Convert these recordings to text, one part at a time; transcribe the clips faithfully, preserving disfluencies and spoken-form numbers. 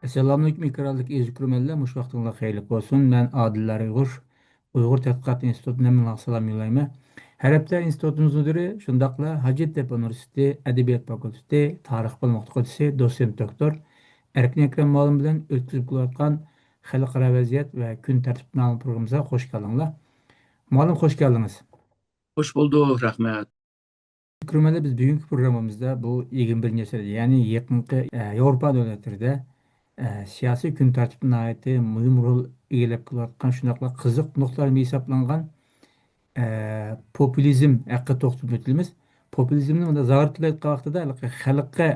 ئەسسالامۇئەلەيكۇم، ئىكراملىق ئېزىز كۆرۈرمەنلەر، مۇشۇ ۋاقتىڭلار خەيرلىك بولسۇن. مەن ئادىللار ئۇيغۇر، ئۇيغۇر تەتقىقات ئىنستىتۇتىدىن ھەممىڭلارغا سالام يوللايمەن. ھەر ھەپتە ئىنستىتۇتىمىز مۇدىرى، شۇنداقلا ھاجەتتەپە ئۇنىۋېرسىتېتى ئەدەبىيات فاكۇلتېتى تارىخ بۆلۈم ئوقۇتقۇچىسى، دوتسېنت دوكتور ئەركىن ئەكرەم مۇئەللىم بىلەن ئۆتكۈزۈپ كېلىۋاتقان خەلقئارا ۋەزىيەت ۋە كۈن تەرتىپى ناملىق پروگراممىمىزغا خوش كەلدىڭلار. مۇئەللىم، خوش كەلدىڭىز. خوش بولدۇق، رەھمەت. كۆرۈرمەنلەر، بىز بۈگۈنكى پروگراممىمىزدا بۇ يىگىرمە بىرىنچى ئەسىردە، يەنى يېقىنقى، ئە، ياۋروپا دۆلەتلىرىدە، ئە، سىياسىي كۈن تەرتىپىدە ناھايىتى مۇھىم رول ئىگىلەپ كېلىۋاتقان، شۇنداقلا قىزىق نۇقتىلار ھېسابلانغان، ئە، پوپۇلىزم ھەققىدە توختىلىپ ئۆتىمىز. پوپۇلىزمنى مۇنداق زاغرا تىلدا ئېيتقان ۋاقتىدا، ھېلىقى خەلققە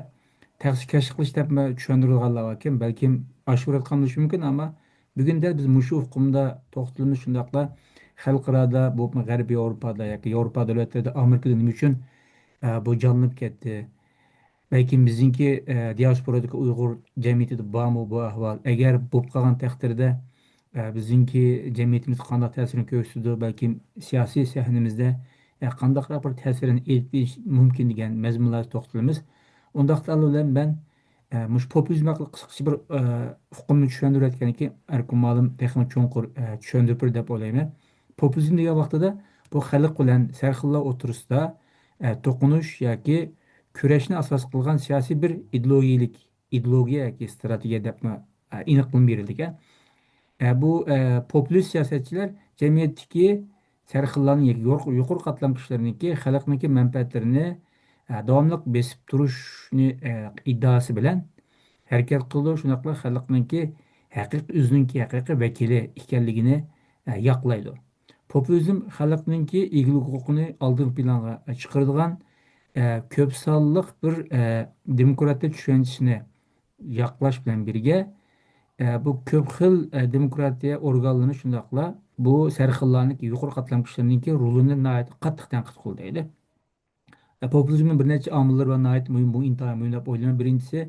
تەخسىكەشلىك قىلىش دەپمۇ چۈشەندۈرۈلگەنلەر باركەن، بەلكىم ئاشۇرۇۋاتقان بولۇشى مۇمكىن، ئەمما بۈگۈن دەل بىز مۇشۇ ئۇقۇمدا توختىلىمىز، شۇنداقلا خەلقئارادا، بولۇپمۇ غەربىي ياۋروپادا ياكى ياۋروپا دۆلەتلىرىدە، ئامېرىكىدا نېمە ئۈچۈن، ئە، بۇ جانلىنىپ كەتتى؟ بەلكىم بىزنىڭكى، ئە، دىياسپورادىكى ئۇيغۇر جەمئىيىتىدە بارمۇ بۇ ئەھۋال؟ ئەگەر بولۇپ قالغان تەقدىردە، ئە، بىزنىڭكى جەمئىيىتىمىزگە قانداق تەسىرىنى كۆرسىتىدۇ؟ بەلكىم سىياسىي سەھنىمىزدە، ئە، قانداقراق بىر تەسىرنى ئېلىپ بېرىش مۇمكىن دېگەن مەزمۇنلارغا توختىلىمىز. ئۇنداقتا ئالدى بىلەن مەن ئە، مۇشۇ پوپۇلىزم ھەققىدە قىسقىچە بىر، ئە، ئۇقۇمنى چۈشەندۈرۈۋەتكەندىن كېيىن، ئەركىن مۇئەللىم تېخىمۇ چوڭقۇر، ئە، چۈشەندۈرۈپ بېرىدۇ دەپ ئويلايمەن. پوپۇلىزم دېگەن ۋاقتىدا بۇ خەلق بىلەن سەرخىللار ئوتتۇرىسىدا، ئە، توقۇنۇش ياكى كۈرەشنى ئاساس قىلغان سىياسىي بىر ئىدېئولوگىيىلىك، ئىدېئولوگىيە ياكى ئىستراتېگىيە دەپمۇ، ئە، ئېنىقلىما بېرىلىدىكەن. ئە، بۇ، ئە، پوپۇلىست سىياسەتچىلەر جەمئىيەتتىكى سەرخىللارنىڭ ياكى يۇقىرى، يۇقىرى قاتلام كىشىلىرىنىڭكى خەلقنىڭكى مەنپەئەتلىرىنى، ئە، داۋاملىق بېسىپ تۇرۇشنى، ئە، ئىددىئاسى بىلەن ھەرىكەت قىلىدۇ. شۇنداقلا خەلقنىڭكى ھەقىقىي، ئۆزىنىڭكى ھەقىقىي ۋەكىلى ئىكەنلىكىنى، ئە، ياقلايدۇ. پوپۇلىزم خەلقنىڭكى ئىگىلىك ھوقۇقىنى ئالدىنقى پىلانغا چىقىرىدىغان، ئە، كۆپ سانلىق بىر، ئە، دېموكراتىيە چۈشەنچىسىنى ياقلاش بىلەن بىرگە، ئە، بۇ كۆپ خىل، ئە، دېموكراتىيە ئورگانلىرىنى، شۇنداقلا بۇ سەرخىللارنىڭكى، يۇقىرى قاتلام كىشىلىرىنىڭكى رولىنى ناھايىتى قاتتىق تەنقىد قىلىدۇ. ئە، پوپۇلىزمنىڭ بىر نەچچە ئامىللىرى بار، ناھايىتى مۇھىم، بۇ ئىنتايىن مۇھىم دەپ ئويلايمەن. بىرىنچىسى،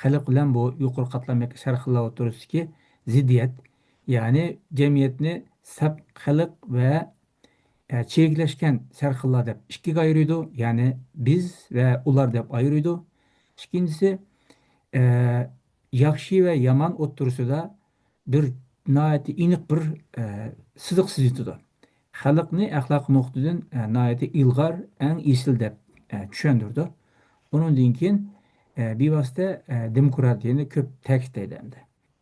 خەلق بىلەن بۇ يۇقىرى قاتلام ياكى سەرخىللار ئوتتۇرىسىدىكى زىددىيەت، يەنى جەمئىيەتنى سەپ خەلق ۋە ئە، چىرىكلەشكەن سەرخىللار دەپ ئىككىگە ئايرىيدۇ، يەنى بىز ۋە ئۇلار دەپ ئايرىيدۇ. ئىككىنچىسى، ئە، ياخشى ۋە يامان ئوتتۇرىسىدا بىر ناھايىتى ئېنىق بىر، ئە، سىزىق سىزىۋېتىدۇ. خەلقنى ئەخلاق نۇقتىدىن، ئە، ناھايىتى ئىلغار، ئەڭ ئېسىل دەپ، ئە، چۈشەندۈرىدۇ. ئۇنىڭدىن كېيىن، ئە، بىۋاسىتە، ئە، دېموكراتىيەنى كۆپ تەكىتلەيدۇ ئەمدى.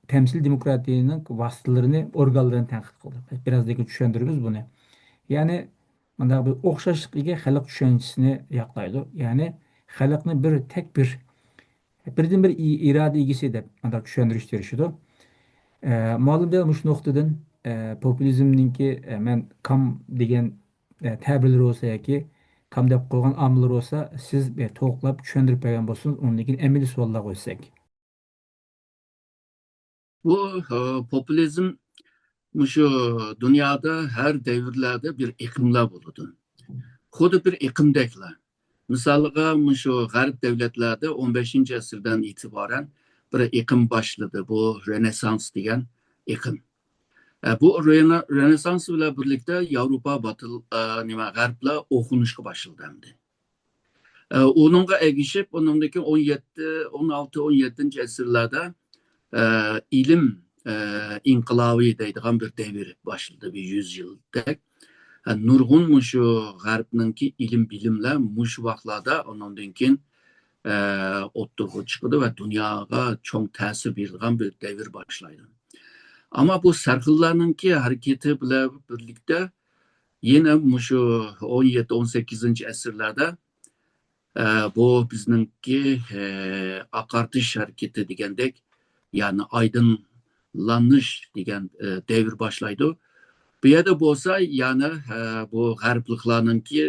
تەمسىلىي دېموكراتىيەنىڭ ۋاسىتىلىرىنى، ئورگانلىرىنى تەنقىد قىلدى. بىرازدىن كېيىن چۈشەندۈرىمىز بۇنى. يەنى، مۇنداق بىر ئوخشاشلىققا ئىگە خەلق چۈشەنچىسىنى ياقلايدۇ. يەنى، خەلقنى بىر تەك بىر، بىردىن بىر ئى-، ئىرادە ئىگىسى دەپ مۇنداق چۈشەندۈرۈشكە تىرىشىدۇ. ئە، مۇئەللىم دەل مۇشۇ نۇقتىدىن، ئە، پوپۇلىزمنىڭكى، ئە، مەن كام دېگەن، ئە، تەبىرلىرى بولسا ياكى كام دەپ قويغان ئامىللىرى بولسا، سىز، ئە، تولۇقلاپ چۈشەندۈرۈپ بەرگەن بولسىڭىز، ئۇنىڭدىن كېيىن ئەمەلىي سوئاللارغا ئۆتسەك. بۇ، ئە، پوپۇلىزم مۇشۇ دۇنيادا ھەر دەۋرلەردە بىر ئېقىملار بولىدۇ. خۇددى بىر ئېقىمدەكلا. مىسالىغا، مۇشۇ غەرب دۆلەتلەردە ئون بەشىنچى ئەسىردىن ئېتىبارەن بىر ئېقىم باشلىدى. بۇ رېنېسسانس دېگەن ئېقىم. ئە، بۇ رېنا-، رېنېسسانس بىلەن بىرلىكتە ياۋروپا باتىل-، ئە، نېمە، غەربلەر ئوخۇنۇشقا باشلىدى ئەمدى. ئە، ئۇنىڭغا ئەگىشىپ، ئۇنىڭدىن كېيىن ئون يەتتە، ئون ئالتە، ئون يەتتىنچى ئەسىرلەردە، ئە، ئىلىم، ئە، ئىنقىلابى دەيدىغان بىر دەۋر باشلىدى، بىر يۈز يىلدەك. ئە، نۇرغۇن مۇشۇ غەربنىڭكى ئىلىم بىلىملەر مۇشۇ ۋاقىتلاردا ئۇنىڭدىن كېيىن، ئە، ئوتتۇرىغا چىقىدۇ ۋە دۇنياغا چوڭ تەسىر بېرىدىغان بىر دەۋر باشلايدۇ. ئەمما بۇ سەرخىللارنىڭكى ھەرىكىتى بىلەن بىرلىكتە يەنە مۇشۇ ئون يەتتە، ئون سەككىزىنچى ئەسىرلەردە، ئە، بۇ بىزنىڭكى، ئە، ئاقارتىش ھەرىكىتى دېگەندەك، يەنى ئايدىڭلىنىش دېگەن، ئە، دەۋر باشلايدۇ. بۇ يەردە بولسا يەنە، ئە، بۇ غەربلىكلارنىڭكى،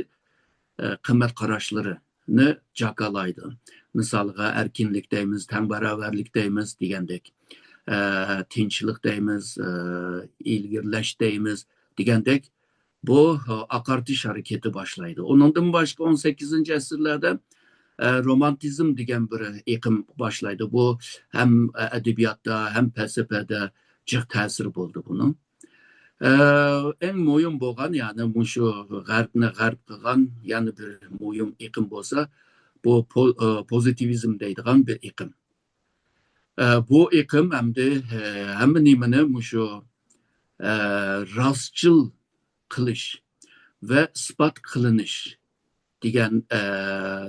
ئە، قىممەت قاراشلىرىنى جاكارلايدۇ. مىسالغا، ئەركىنلىك دەيمىز، تەڭ باراۋەرلىك دەيمىز دېگەندەك، ئە، تىنچلىق دەيمىز، ئە، ئىلگىرىلەش دەيمىز دېگەندەك، بۇ، ئاقارتىش ھەرىكىتى باشلايدۇ. ئۇنىڭدىن باشقا ئون سەككىزىنچى ئەسىرلەردە، ئە، رومانتىزم دېگەن بىر ئېقىم باشلايدۇ. بۇ ھەم ئەدەبىياتتا، ھەم پەلسەپىدە جىق تەسىرى بولدى بۇنىڭ. ئە، ئەڭ مۇھىم بولغان، يەنى مۇشۇ غەربنى غەرب قىلغان يەنە بىر مۇھىم ئېقىم بولسا، بۇ پو-، ئە، پوزىتىۋىزم دەيدىغان بىر ئېقىم. ئە، بۇ ئېقىم ئەمدى، ئە، ھەممە نېمىنى مۇشۇ، ئە، راستچىل قىلىش ۋە ئىسپات قىلىنىش دېگەن، ئە،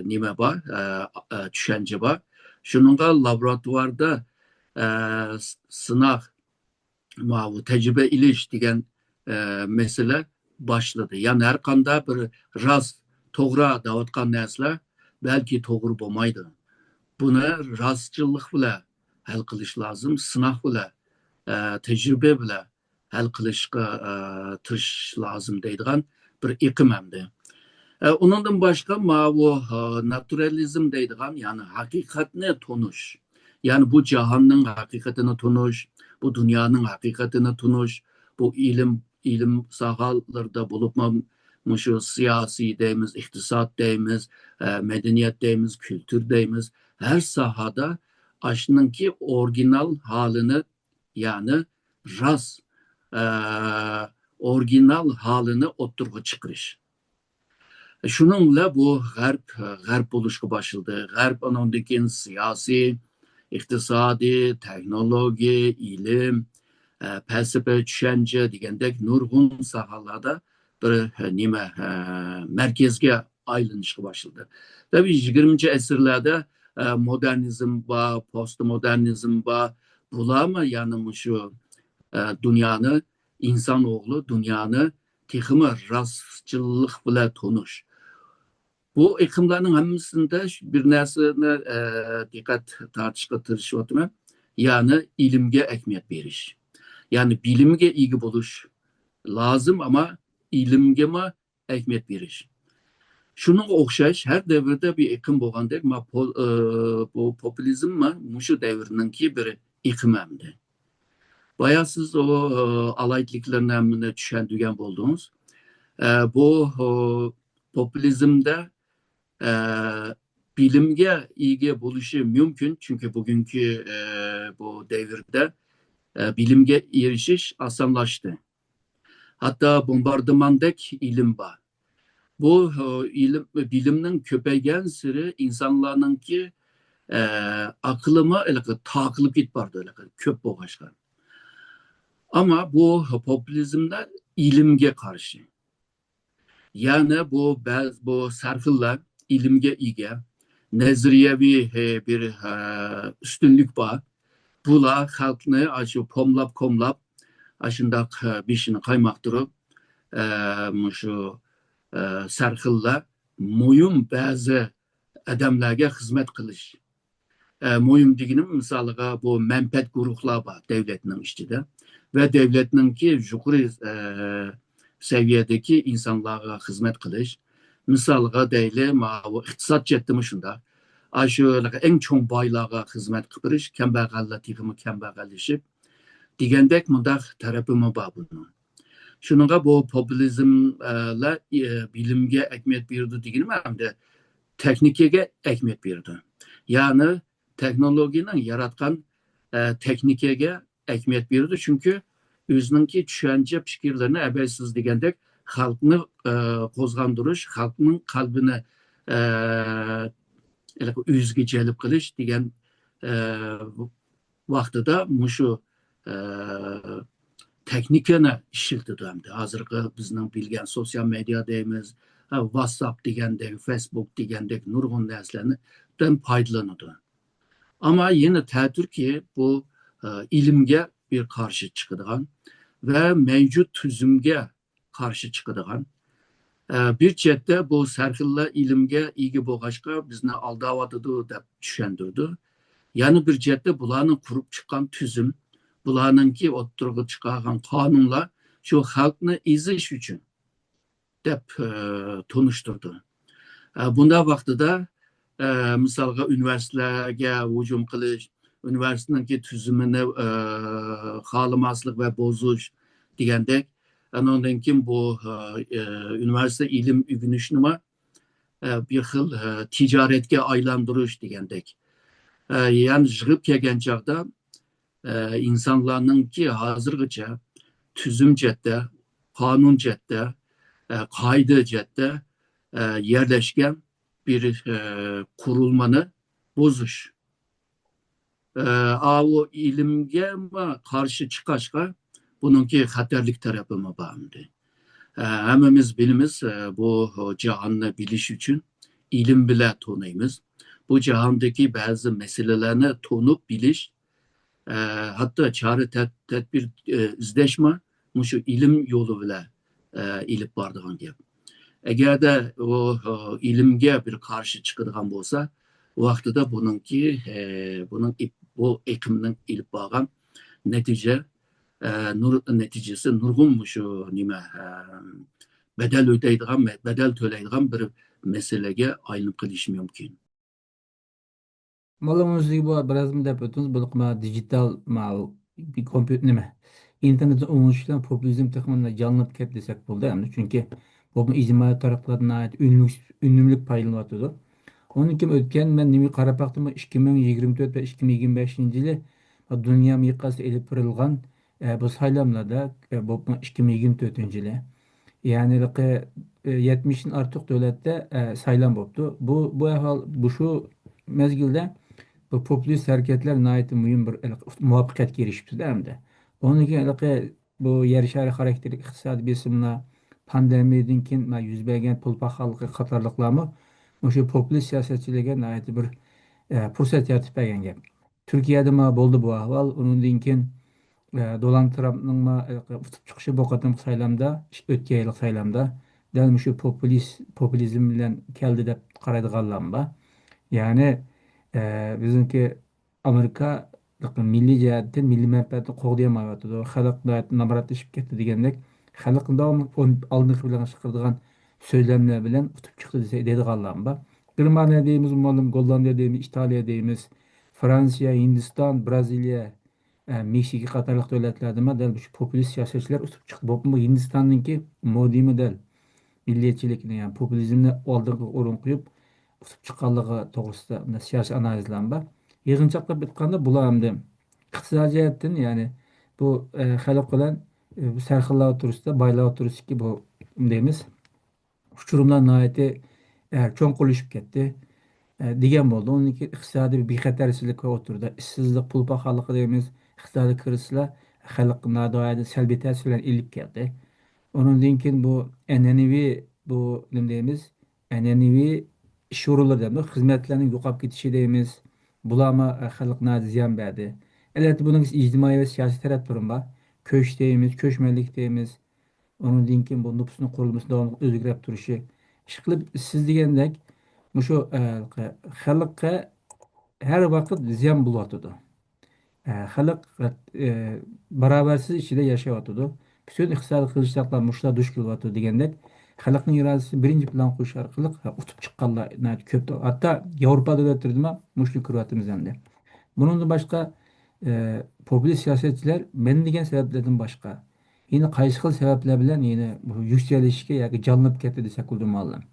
نېمە بار، ئە، ئە، چۈشەنچە بار. شۇنىڭغا لابوراتواردا، ئە، س-، سىناق، ماۋۇ تەجرىبە ئېلىش دېگەن، ئە، مەسىلە باشلىدى. يەنى ھەر قانداق بىر راست، توغرا دەۋاتقان نەرسىلەر بەلكى توغرا بولمايدۇ. بۇنى راستچىللىق بىلەن ھەل قىلىش لازىم، سىناق بىلەن، ئە، تەجرىبە بىلەن ھەل قىلىشقا، ئە، تىرىشىش لازىم دەيدىغان بىر ئېقىم ئەمدى. ئە، ئۇنىڭدىن باشقا ماۋۇ، ئە، ناتۇرالىزم دەيدىغان، يەنى ھەقىقەتنى تونۇش. يەنى بۇ جاھاننىڭ ھەقىقىتىنى تونۇش، بۇ دۇنيانىڭ ھەقىقىتىنى تونۇش، بۇ ئىلىم، ئىلىم ساھەلىرىدە بولۇپمۇ مۇشۇ سىياسىي دەيمىز، ئىقتىساد دەيمىز، ئە، مەدەنىيەت دەيمىز، كۈلتۈر دەيمىز، ھەر ساھەدە ئاشۇنىڭكى ئورىگىنال ھالىنى، يەنى راست، ئە، ئورىگىنال ھالىنى ئوتتۇرىغا چىقىرىش. شۇنىڭ بىلەن بۇ غەرب، غەرب بولۇشقا باشلىدى. غەرب ئانىڭدىن كېيىن سىياسىي، ئىقتىسادىي، تېخنولوگىيە، ئىلىم، ئە، پەلسەپە، چۈشەنچە دېگەندەك نۇرغۇن ساھەلەردە بىر، ئە، نېمە، ئە، مەركەزگە ئايلىنىشقا باشلىدى. تەبىئىي، يىگىرمىنچى ئەسىرلەردە، ئە، مودېرنىزم بار، پوستمودېرنىزم بار. بۇلارمۇ يەنى مۇشۇ، ئە، دۇنيانى، ئىنسان ئوغلى دۇنيانى تېخىمۇ راستچىللىق بىلەن تونۇش. بۇ ئېقىملارنىڭ ھەممىسىدە بىر نەرسىنى، ئە، دىققەت تارتىشقا تىرىشىۋاتىمەن. يەنى ئىلىمگە ئەھمىيەت بېرىش. يەنى بىلىمگە ئىگە بولۇش لازىم، ئەمما ئىلىمگىمۇ ئەھمىيەت بېرىش. شۇنىڭغا ئوخشاش ھەر دەۋردە بىر ئېقىم بولغاندەك، ما-، پو-، ئە، بۇ پوپۇلىزم ما-، مۇشۇ دەۋرنىڭكى بىر ئېقىمى ئەمدى. بايا سىز ئۇ، ئە، ئالاھىدىلىكلىرىنى ھەممىنى چۈشەندۈرگەن بولدىڭىز. ئە، بۇ، ئۇ، پوپۇلىزمدە، ئە، بىلىمگە ئىگە بولۇشى مۇمكىن، چۈنكى بۈگۈنكى، ئە، بۇ دەۋردە، ئە، بىلىمگە ئېرىشىش ئاسانلاشتى. ھەتتا بومباردىماندەك ئىلىم بار. بۇ، ئە، ئىلىم، بىلىمنىڭ كۆپەيگەنسېرى ئىنسانلارنىڭكى، ئە، ئەقلىمۇ ھېلىقى تاقىلىپ كېتىپ بارىدۇ، ھېلىقى كۆپ بولغاچقا. ئەمما بۇ پوپۇلىزمدا ئىلىمگە قارشى. يەنى بۇ بەز-، بۇ سەرخىللار ئىلىمگە ئىگە، نەزەرىيەۋى، ھە، بىر، ھە، ئۈستۈنلۈك بار. بۇلار خەلقنى ئاشۇ پوملاپ-كوملاپ، ئاشۇنداق، ھە، بېشىنى قايماقتۇرۇپ، ئە، مۇشۇ، ئە، سەرخىللار مۇھىم بەزى ئادەملەرگە خىزمەت قىلىش. ئە، مۇھىم دېگىنىم، مىسالىغا، بۇ مەنپەئەت گۇرۇھلار بار دەۋلەتنىڭ ئىچىدە ۋە دەۋلەتنىڭكى يۇقىرى، ئە، سەۋىيەدىكى ئىنسانلارغا خىزمەت قىلىش. مىسالغا دەيلى، ماۋۇ ئىقتىساد جەھەتتىمۇ شۇنداق. ئاشۇ ئەڭ چوڭ بايلارغا خىزمەت قىلىپ بېرىش، كەمبەغەللەر تېخىمۇ كەمبەغەللىشىپ دېگەندەك مۇنداق تەرىپىمۇ بار بۇنىڭ. شۇنىڭغا بۇ پوپۇلىزملار، ئە، بىلىمگە ئەھمىيەت بېرىدۇ دېگىنىم ئەمدى تېخنىكىگە ئەھمىيەت بېرىدۇ. يەنى تېخنولوگىيەنىڭ ياراتقان، ئە، تېخنىكىگە ئەھمىيەت بېرىدۇ. چۈنكى ئۆزىنىڭكى چۈشەنچە پىكىرلىرىنى ئەبەي سىز دېگەندەك خەلقنى، ئە، قوزغاندۇرۇش، خەلقنىڭ قەلبىنى، ئە، ئۆزىگە جەلپ قىلىش دېگەن، ئە، ۋاقتىدا مۇشۇ، ئە، تېخنىكىنى ئىشلىتىدۇ ئەمدى. ھازىرقى بىزنىڭ بىلگەن سوتسىيال مېدىيا دەيمىز، ۋاتساپ دېگەندەك، فېيسبۇك دېگەندەك نۇرغۇن نەرسىلەردىن پايدىلىنىدۇ. ئەمما يەنە تەتۈركى بۇ، ئە، ئىلىمگە بىر قارشى چىقىدىغان ۋە مەۋجۇت تۈزۈمگە قارشى چىقىدىغان. ئە، بىر جەھەتتە بۇ سەرخىللار ئىلىمگە ئىگە بولغاچقا بىزنى ئالداۋاتىدۇ دەپ چۈشەندۈرىدۇ. يەنە بىر جەھەتتە بۇلارنىڭ قۇرۇپ چىققان تۈزۈم، بۇلارنىڭكى ئوتتۇرىغا چىقارغان قانۇنلار شۇ خەلقنى ئېزىش ئۈچۈن دەپ، ئە، تونۇشتۇرىدۇ. ئە، بۇنداق ۋاقتىدا، ئە، مىسالغا ئۇنىۋېرسىتېتلارغا ھۇجۇم قىلىش، ئۇنىۋېرسىتېتنىڭكى تۈزۈمىنى، ئە، خالىماسلىق ۋە بۇزۇش دېگەندەك، ئانىڭدىن كېيىن بۇ، ئە، ئە، ئۇنىۋېرسىتېت ئىلىم ئۆگىنىشنىمۇ، ئە، بىر خىل، ئە، تىجارەتكە ئايلاندۇرۇش دېگەندەك. ئە، يەنى يىغىپ كەلگەن چاغدا، ئە، ئىنسانلارنىڭكى ھازىرغىچە تۈزۈم جەھەتتە، قانۇن جەھەتتە، ئە، قائىدە جەھەتتە، ئە، يەرلەشكەن بىر، ئە، قۇرۇلمىنى بۇزۇش. ئە، ئاۋۇ ئىلىمگە قارشى چىققاچقا، بۇنىڭكى خەتەرلىك تەرىپىمۇ بار ئەمدى. ئە، ھەممىمىز بىلىمىز، ئە، بۇ جاھاننى بىلىش ئۈچۈن ئىلىم بىلەن تونۇيمىز. بۇ جاھاندىكى بەزى مەسىلىلەرنى تونۇپ بىلىش، ئە، ھەتتا چارە تەد-، تەدبىر، ئە، ئىزدەشمۇ مۇشۇ ئىلىم يولى بىلەن، ئە، ئېلىپ بارىدىغان گەپ. ئەگەردە ئۇ، ئە، ئىلىمگە بىر قارشى چىقىدىغان بولسا، ۋاقتىدا بۇنىڭكى، ئە، بۇنىڭ ئېپ-، بۇ ئېقىمنىڭ ئېلىپ بارغان نەتىجە، ئە، نۇر-، نەتىجىسى نۇرغۇن مۇشۇ نېمە، ئە، بەدەل ئۆتەيدىغان، بەدەل تۆلەيدىغان بىر مەسىلىگە ئايلىنىپ قېلىشى مۇمكىن. مانا مۇنۇ سىزگە بۇ بىر ئازمۇ دەپ ئۆتىمىز، بۇ مانا دىجىتال، ماۋۇ بىر كومپيۇتېر نېمە، ئىنتېرنېتنى ئۇلىنىش بىلەن پوپۇلىزم تېخىمۇ جانلىنىپ كەتتى دېسەك بولىدۇ. ئەمدى چۈنكى بۇ ئىجتىمائىي تاراتقۇلاردىن ناھايىتى ئۈنۈملۈك، ئۈنۈملۈك پايدىلىنىۋاتىدۇ. ئۇنىڭدىن كېيىن ئۆتكەن مەن نېمە قاراپ باقتىم، ئىككى مىڭ يىگىرمە تۆت ۋە ئىككى مىڭ يىگىرمە بەشىنچى يىلى دۇنيا مىقياسىدا ئېلىپ بېرىلغان، ئە، بۇ سايلاملاردا، ئە، بولۇپمۇ ئىككى مىڭ يىگىرمە تۆتىنچى يىلى، يەنى ھېلىقى، ئە، يەتمىشتىن ئارتۇق دۆلەتتە، ئە، سايلام بوپتۇ. بۇ، بۇ ئەھۋال، بۇ شۇ مەزگىلدە بۇ پوپۇلىست ھەرىكەتلەر ناھايىتى مۇھىم بىر ھېلىقى مۇۋەپپەقىيەتكە ئېرىشىپتۇ ئەمدى. ئۇنىڭدىن كېيىن ھېلىقى بۇ يەر شارى خاراكتېرلىك ئىقتىسادىي بېسىملار، پاندېمىيەدىن كېيىن مانا يۈز بەرگەن پۇل پاخاللىقى قاتارلىقلارمۇ مۇشۇ پوپۇلىست سىياسەتچىلەرگە ناھايىتى بىر، ئە، پۇرسەت يارىتىپ بەرگەن گەپ. تۈركىيەدە مانا بولدى بۇ ئەھۋال. ئۇنىڭدىن كېيىن، ئە، دونالد ترامپنىڭ مانا، ئە، ئۇتۇپ چىقىشى بۇ قېتىمقى سايلامدا، ئۆتكەن يىلقى سايلامدا دەل مۇشۇ پوپۇلىست، پوپۇلىزم بىلەن كەلدى دەپ قارايدىغانلارمۇ بار. يەنى، ئە، بىزنىڭكى ئامېرىكا مىللىي جەھەتتىن مىللىي مەنپەئەتنى قوغدىيالمايۋاتىدۇ، خەلق ناھايىتى نامراتلىشىپ كەتتى دېگەندەك، خەلقنى داۋاملىق ئون-، ئالدىنقى پىلانغا چىقىرىدىغان سۆزلەملەر بىلەن ئۇتۇپ چىقتى دېسە، دەيدىغانلارمۇ بار. گېرمانىيە دەيمىز، مۇئەللىم، گوللاندىيە دەيمىز، ئىتالىيە دەيمىز، فرانسىيە، ھىندىستان، بىرازىلىيە، ئە، مېكسىكا قاتارلىق دۆلەتلەردىمۇ دەل مۇشۇ پوپۇلىست سىياسەتچىلەر ئۇتۇپ چىقتى. بولۇپمۇ ھىندىستاننىڭكى مودىمۇ دەل مىللىيەتچىلىكنى، يەنى پوپۇلىزمنى ئالدىنقى ئورۇنغا قويۇپ ئۇتۇپ چىققانلىقى توغرىسىدا مۇنداق سىياسىي ئانالىزلارمۇ بار. يىغىنچاقلاپ ئېيتقاندا، بۇلار ئەمدى ئىقتىسادىي جەھەتتىن، يەنى بۇ، ئە، خەلق بىلەن، ئە، بۇ سەرخىللار ئوتتۇرىسىدا، بايلار ئوتتۇرىسىدىكى بۇ دەيمىز، ئۇچۇرۇملار ناھايىتى، ئە، چوڭقۇرلىشىپ كەتتى، ئە، دېگەن بولدى. ئۇنىڭدىن كېيىن ئىقتىسادىي بىخەتەرچىلىك ئوتتۇرىدا، ئىشسىزلىق، پۇل پاخاللىقى دەيمىز، ئىقتىسادىي كىرىزىسلار خەلققە نادىغايەت سەلبىي تەسىرلەرنى ئېلىپ كەلدى. ئۇنىڭدىن كېيىن بۇ ئەنئەنىۋى، بۇ نېمە دەيمىز، ئەنئەنىۋى ئىش ئورۇنلىرى دەيمىز، خىزمەتلەرنىڭ يوقاپ كېتىشى دەيمىز، بۇلارمۇ، ئە، خەلققە ناھايىتى زىيان بەردى. ئەلۋەتتە، بۇنىڭ ئىجتىمائىي ۋە سىياسىي تەرەپلىرىمۇ بار. كۆچ دەيمىز، كۆچمەنلىك دەيمىز. ئۇنىڭدىن كېيىن بۇ نوپۇسنىڭ قۇرۇلمىسى داۋاملىق ئۆزگىرىپ تۇرۇشى. ئىشقىلىپ، سىز دېگەندەك، مۇشۇ، ئە، خەلققە ھەر ۋاقىت زىيان بولۇۋاتىدۇ. ئە، خەلق، ئە، باراۋەرسىز ئىچىدە ياشاۋاتىدۇ. پۈتۈن ئىقتىسادىي قىيىنچىلىقلار مۇشۇلار دۇچ كېلىۋاتىدۇ دېگەندەك، خەلقنىڭ ئىرادىسىنى بىرىنچى پىلانغا قويۇش ئارقىلىق، ئە، ئۇتۇپ چىققانلار ناھايىتى كۆپ. ھەتتا ياۋروپا دۆلەتلىرىدىمۇ مۇشۇنى كۆرۈۋاتىمىز ئەمدى. بۇنىڭدىن باشقا، ئە، پوپۇلىست سىياسەتچىلەر مەن دېگەن سەۋەبلەردىن باشقا، يەنە قايسى خىل سەۋەبلەر بىلەن يەنە بۇ يۈكسىلىشكە ياكى جانلىنىپ كەتتى دېسەك بولىدۇ، مۇئەللىم؟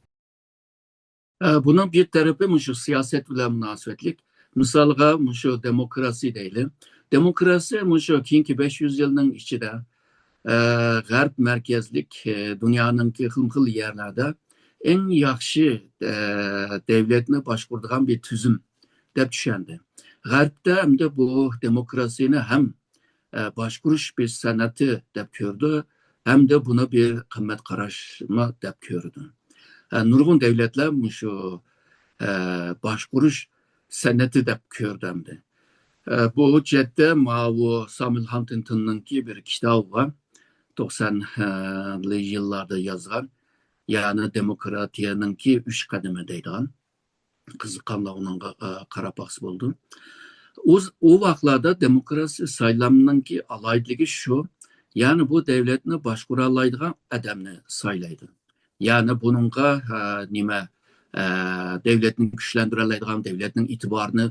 ئە، بۇنىڭ بىر تەرىپى مۇشۇ سىياسەت بىلەن مۇناسىۋەتلىك. مىسالغا، مۇشۇ دېموكراسىيە دەيلى. دېموكراسىيە مۇشۇ كېيىنكى بەش يۈز يىلنىڭ ئىچىدە، ئە، غەرب مەركەزلىك، ئە، دۇنيانىڭكى خىلمۇ خىل يەرلەردە ئەڭ ياخشى، ئە، دەۋلەتنى باشقۇرىدىغان بىر تۈزۈم دەپ چۈشەندى. غەربتە ئەمدى بۇ دېموكراسىيەنى ھەم، ئە، باشقۇرۇش بىر سەنئىتى دەپ كۆرىدۇ، ھەمدە بۇنى بىر قىممەت قاراشمۇ دەپ كۆرىدۇ. ئە، نۇرغۇن دەۋلەتلەر مۇشۇ، ئە، باشقۇرۇش سەنئىتى دەپ كۆرىدۇ ئەمدى. ئە، بۇ جەھەتتە ماۋۇ سامۇئېل ھانتىنگتوننىڭكى بىر كىتابى بار، توقسانلى يىللاردا يازغان، يەنى دېموكراتىيەنىڭكى ئۈچ قەدىمى دەيدىغان. قىزىققانلار ئۇنىڭغا، ئە، قاراپ باقسا بولىدۇ. ئۇ، ئۇ ۋاقىتلاردا دېموكراتىيە سايلامنىڭكى ئالاھىدىلىكى شۇ، يەنى بۇ دەۋلەتنى باشقۇرالايدىغان ئادەمنى سايلايدۇ. يەنى بۇنىڭغا، ئە، نېمە، ئە، دەۋلەتنى كۈچلەندۈرەلەيدىغان، دەۋلەتنىڭ ئېتىبارىنى،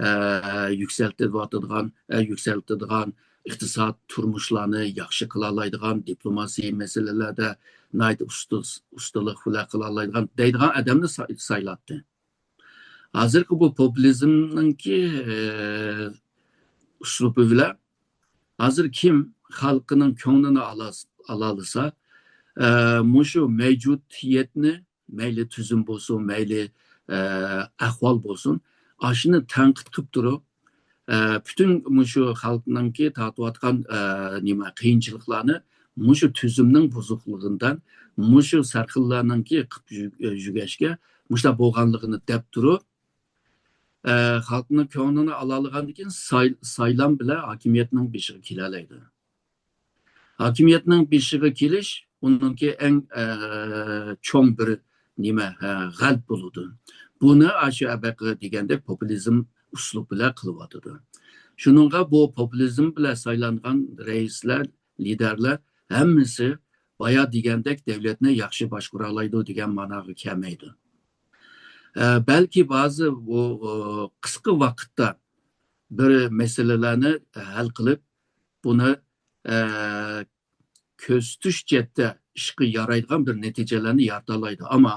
ئە، يۈكسەلتىۋاتىدىغان، ئە، يۈكسەلتىدىغان، ئىقتىساد، تۇرمۇشلارنى ياخشى قىلالايدىغان، دىپلوماسىيە مەسىلىلەردە ناھايىتى ئۇستا-، ئۇستىلىق بىلەن قىلالايدىغان دەيدىغان ئادەمنى سا-، سايلاتتى. ھازىرقى بۇ پوپۇلىزمنىڭكى، ئە، ئۇسلۇبى بىلەن ھازىر كىم خەلقنىڭ كۆڭلىنى ئالا-، ئالالىسا، ئە، مۇشۇ مەۋجۇدىيەتنى، مەيلى تۈزۈم بولسۇن، مەيلى، ئە، ئەھۋال بولسۇن، ئاشۇنى تەنقىد قىلىپ تۇرۇپ، ئە، پۈتۈن مۇشۇ خەلقنىڭكى تارتىۋاتقان، ئە، نېمە، قىيىنچىلىقلارنى مۇشۇ تۈزۈمنىڭ بۇزۇقلۇقىدىن، مۇشۇ سەرخىللارنىڭكى قىپ يۈ-، يۈگەشكە مۇشۇنداق بولغانلىقىنى دەپ تۇرۇپ، ئە، خەلقنىڭ كۆڭلىنى ئالالىغاندىن كېيىن ساي-، سايلام بىلەن ھاكىمىيەتنىڭ بېشىغا كېلەلەيدۇ. ھاكىمىيەتنىڭ بېشىغا كېلىش ئۇنىڭكى ئەڭ، ئە، چوڭ بىر نېمە، ئە، غەلىبە بولىدۇ. بۇنى ئاشۇ ئەبەقى دېگەندەك پوپۇلىزم ئۇسلۇبى بىلەن قىلىۋاتىدۇ. شۇنىڭغا بۇ پوپۇلىزم بىلەن سايلانغان رەئىسلەر، لىدەرلەر ھەممىسى بايا دېگەندەك دەۋلەتنى ياخشى باشقۇرالايدۇ دېگەن ماناغا كەلمەيدۇ. ئە، بەلكى بەزى بۇ، ئۇ، قىسقا ۋاقىتتا بىر مەسىلىلەرنى ھەل قىلىپ، بۇنى، ئە، كۆرسىتىش جەھەتتە ئىشقا يارايدىغان بىر نەتىجىلەرنى يارىتالايدۇ. ئەمما،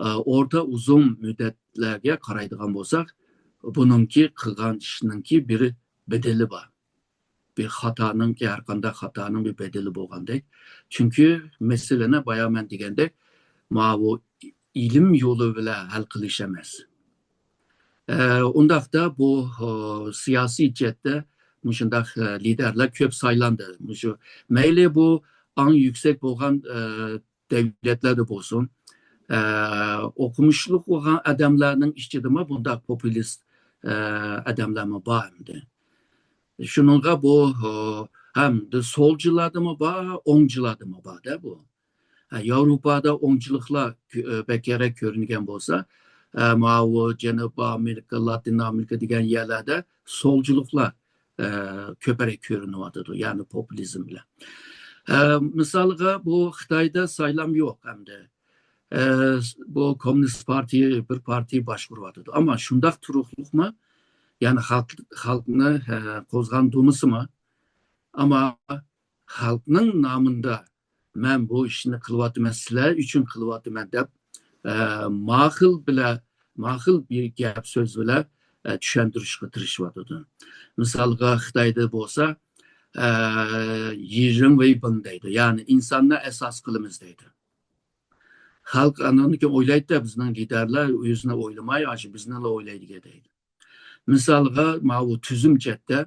ئە، ئورتا ئۇزۇن مۇددەتلەرگە قارايدىغان بولساق، بۇنىڭكى قىلغان ئىشنىڭكى بىر بەدىلى بار. بىر خاتانىڭكى، ھەر قانداق خاتانىڭ بىر بەدىلى بولغاندەك. چۈنكى مەسىلىنى بايا مەن دېگەندەك، ماۋۇ ئىلىم يولى بىلەن ھەل قىلىش ئەمەس. ئە، ئۇنداقتا بۇ، ئۇ، سىياسىي جەھەتتە مۇشۇنداق، ئە، لىدەرلەر كۆپ سايلاندى. مۇشۇ مەيلى بۇ ئەڭ يۈكسەك بولغان، ئە، دەۋلەتلەردە بولسۇن، ئە، ئوقۇمۇشلۇق بولغان ئادەملەرنىڭ ئىچىدىمۇ بۇنداق پوپۇلىست، ئە، ئادەملەرمۇ بار ئەمدى. شۇنىڭغا بۇ، ئۇ، ھەم سولچىلاردىمۇ بار، ئوڭچىلاردىمۇ بار-دە بۇ. ھە، ياۋروپادا ئوڭچىلىقلار كۆ-، بەكرەك كۆرۈنگەن بولسا، ئە، ماۋۇ جەنۇبىي ئامېرىكا، لاتىن ئامېرىكا دېگەن يەرلەردە سولچىلىقلار، ئە، كۆپرەك كۆرۈنۈۋاتىدۇ، يەنى پوپۇلىزم بىلەن. ئە، مىسالغا، بۇ خىتايدا سايلام يوق ئەمدى. ئە، بۇ كوممۇنىست پارتىيە بىر پارتىيە باشقۇرۇۋاتىدۇ. ئەمما شۇنداق تۇرۇقلۇقمۇ؟ يەنى خەلق، خەلقنى، ئە، قوزغاندۇرمىسىمۇ؟ ئەمما خەلقنىڭ نامىدا مەن بۇ ئىشنى قىلىۋاتىمەن، سىلەر ئۈچۈن قىلىۋاتىمەن دەپ، ئە، ماقۇل بىلە، ماقۇل بىر گەپ سۆز بىلەن، ئە، چۈشەندۈرۈشكە تىرىشىۋاتىدۇ. مىسالغا خىتايدا بولسا، ئە، يىجىڭ ۋېيبىڭ دەيدۇ، يەنى ئىنساننى ئاساس قىلىمىز دەيدۇ. خەلق ئاندىن كېيىن ئويلايدۇ، بىزنىڭ لىدەرلەر ئۆزىنى ئويلىماي، ئاشۇ بىزنىلا ئويلايدىكەن دەيدۇ. مىسالغا، ماۋۇ تۈزۈم جەھەتتە،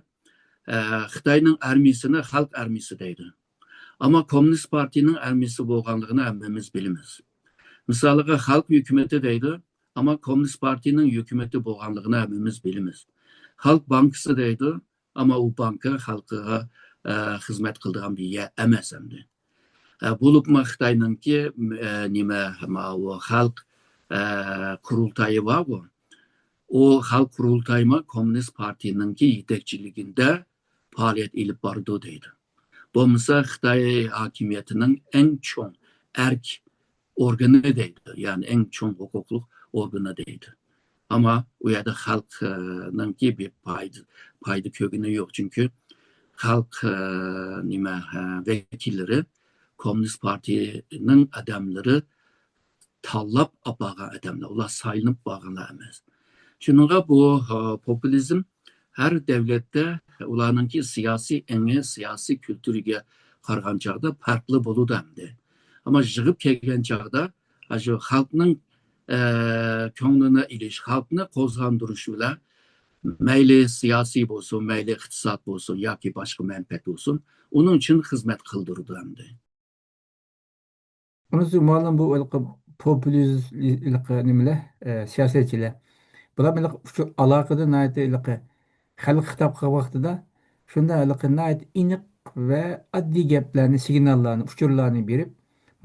ئە، خىتاينىڭ ئارمىيىسىنى خەلق ئارمىيىسى دەيدۇ. ئەمما كوممۇنىست پارتىيىنىڭ ئارمىيىسى بولغانلىقىنى ھەممىمىز بىلىمىز. مىسالغا، خەلق ھۆكۈمىتى دەيدۇ، ئەمما كوممۇنىست پارتىيىنىڭ ھۆكۈمىتى بولغانلىقىنى ھەممىمىز بىلىمىز. خەلق بانكىسى دەيدۇ، ئەمما ئۇ بانكا خەلقىگە، ئە، خىزمەت قىلىدىغان بىر يەر ئەمەس ئەمدى. ئە، بولۇپمۇ خىتاينىڭكى، ئە، نېمە، ماۋۇ خەلق، ئە، قۇرۇلتايى بارغۇ. ئۇ خەلق قۇرۇلتايىمۇ كوممۇنىست پارتىيىنىڭكى يېتەكچىلىكىدە پائالىيەت ئېلىپ بارىدۇ دەيدۇ. بولمىسا خىتاي ھاكىمىيىتىنىڭ ئەڭ چوڭ ئەرك ئورگىنى دەيدۇ، يەنى ئەڭ چوڭ ھوقۇقلۇق ئورگىنى دەيدۇ. ئەمما ئۇ يەردە خەلقنىڭكى بىر پايدا، پايدا كۆرگىنى يوق، چۈنكى خەلق، ئە، نېمە، ئە، ۋەكىللىرى كوممۇنىست پارتىيىنىڭ ئادەملىرى تاللاپ ئاپارغان ئادەملەر، ئۇلار سايلىنىپ بارغانلار ئەمەس. شۇنىڭغا بۇ، ئە، پوپۇلىزم ھەر دەۋلەتتە ئۇلارنىڭكى سىياسىي ئېڭى، سىياسىي كۈلتۈرىگە قارىغان چاغدا پەرقلىق بولىدۇ ئەمدى. ئەمما يىغىپ كەلگەن چاغدا، ئاشۇ خەلقنىڭ، ئە، كۆڭلىنى ئېلىش، خەلقنى قوزغاندۇرۇش بىلەن مەيلى سىياسىي بولسۇن، مەيلى ئىقتىساد بولسۇن ياكى باشقا مەنپەئەت بولسۇن، ئۇنىڭ ئۈچۈن خىزمەت قىلدۇرىدۇ ئەمدى. ئۇنىسى مۇئەللىم بۇ ھېلىقى پوپۇلىست ھېلىقى نېمىلەر، ئە، سىياسەتچىلەر. بۇلار ھېلىقى ئۇچۇر ئالاقىدە ناھايىتى ھېلىقى خەلققە خىتاب قىلغان ۋاقتىدا شۇنداق ھېلىقى ناھايىتى ئېنىق ۋە ئاددىي گەپلەرنى، سىگناللارنى، ئۇچۇرلارنى بېرىپ،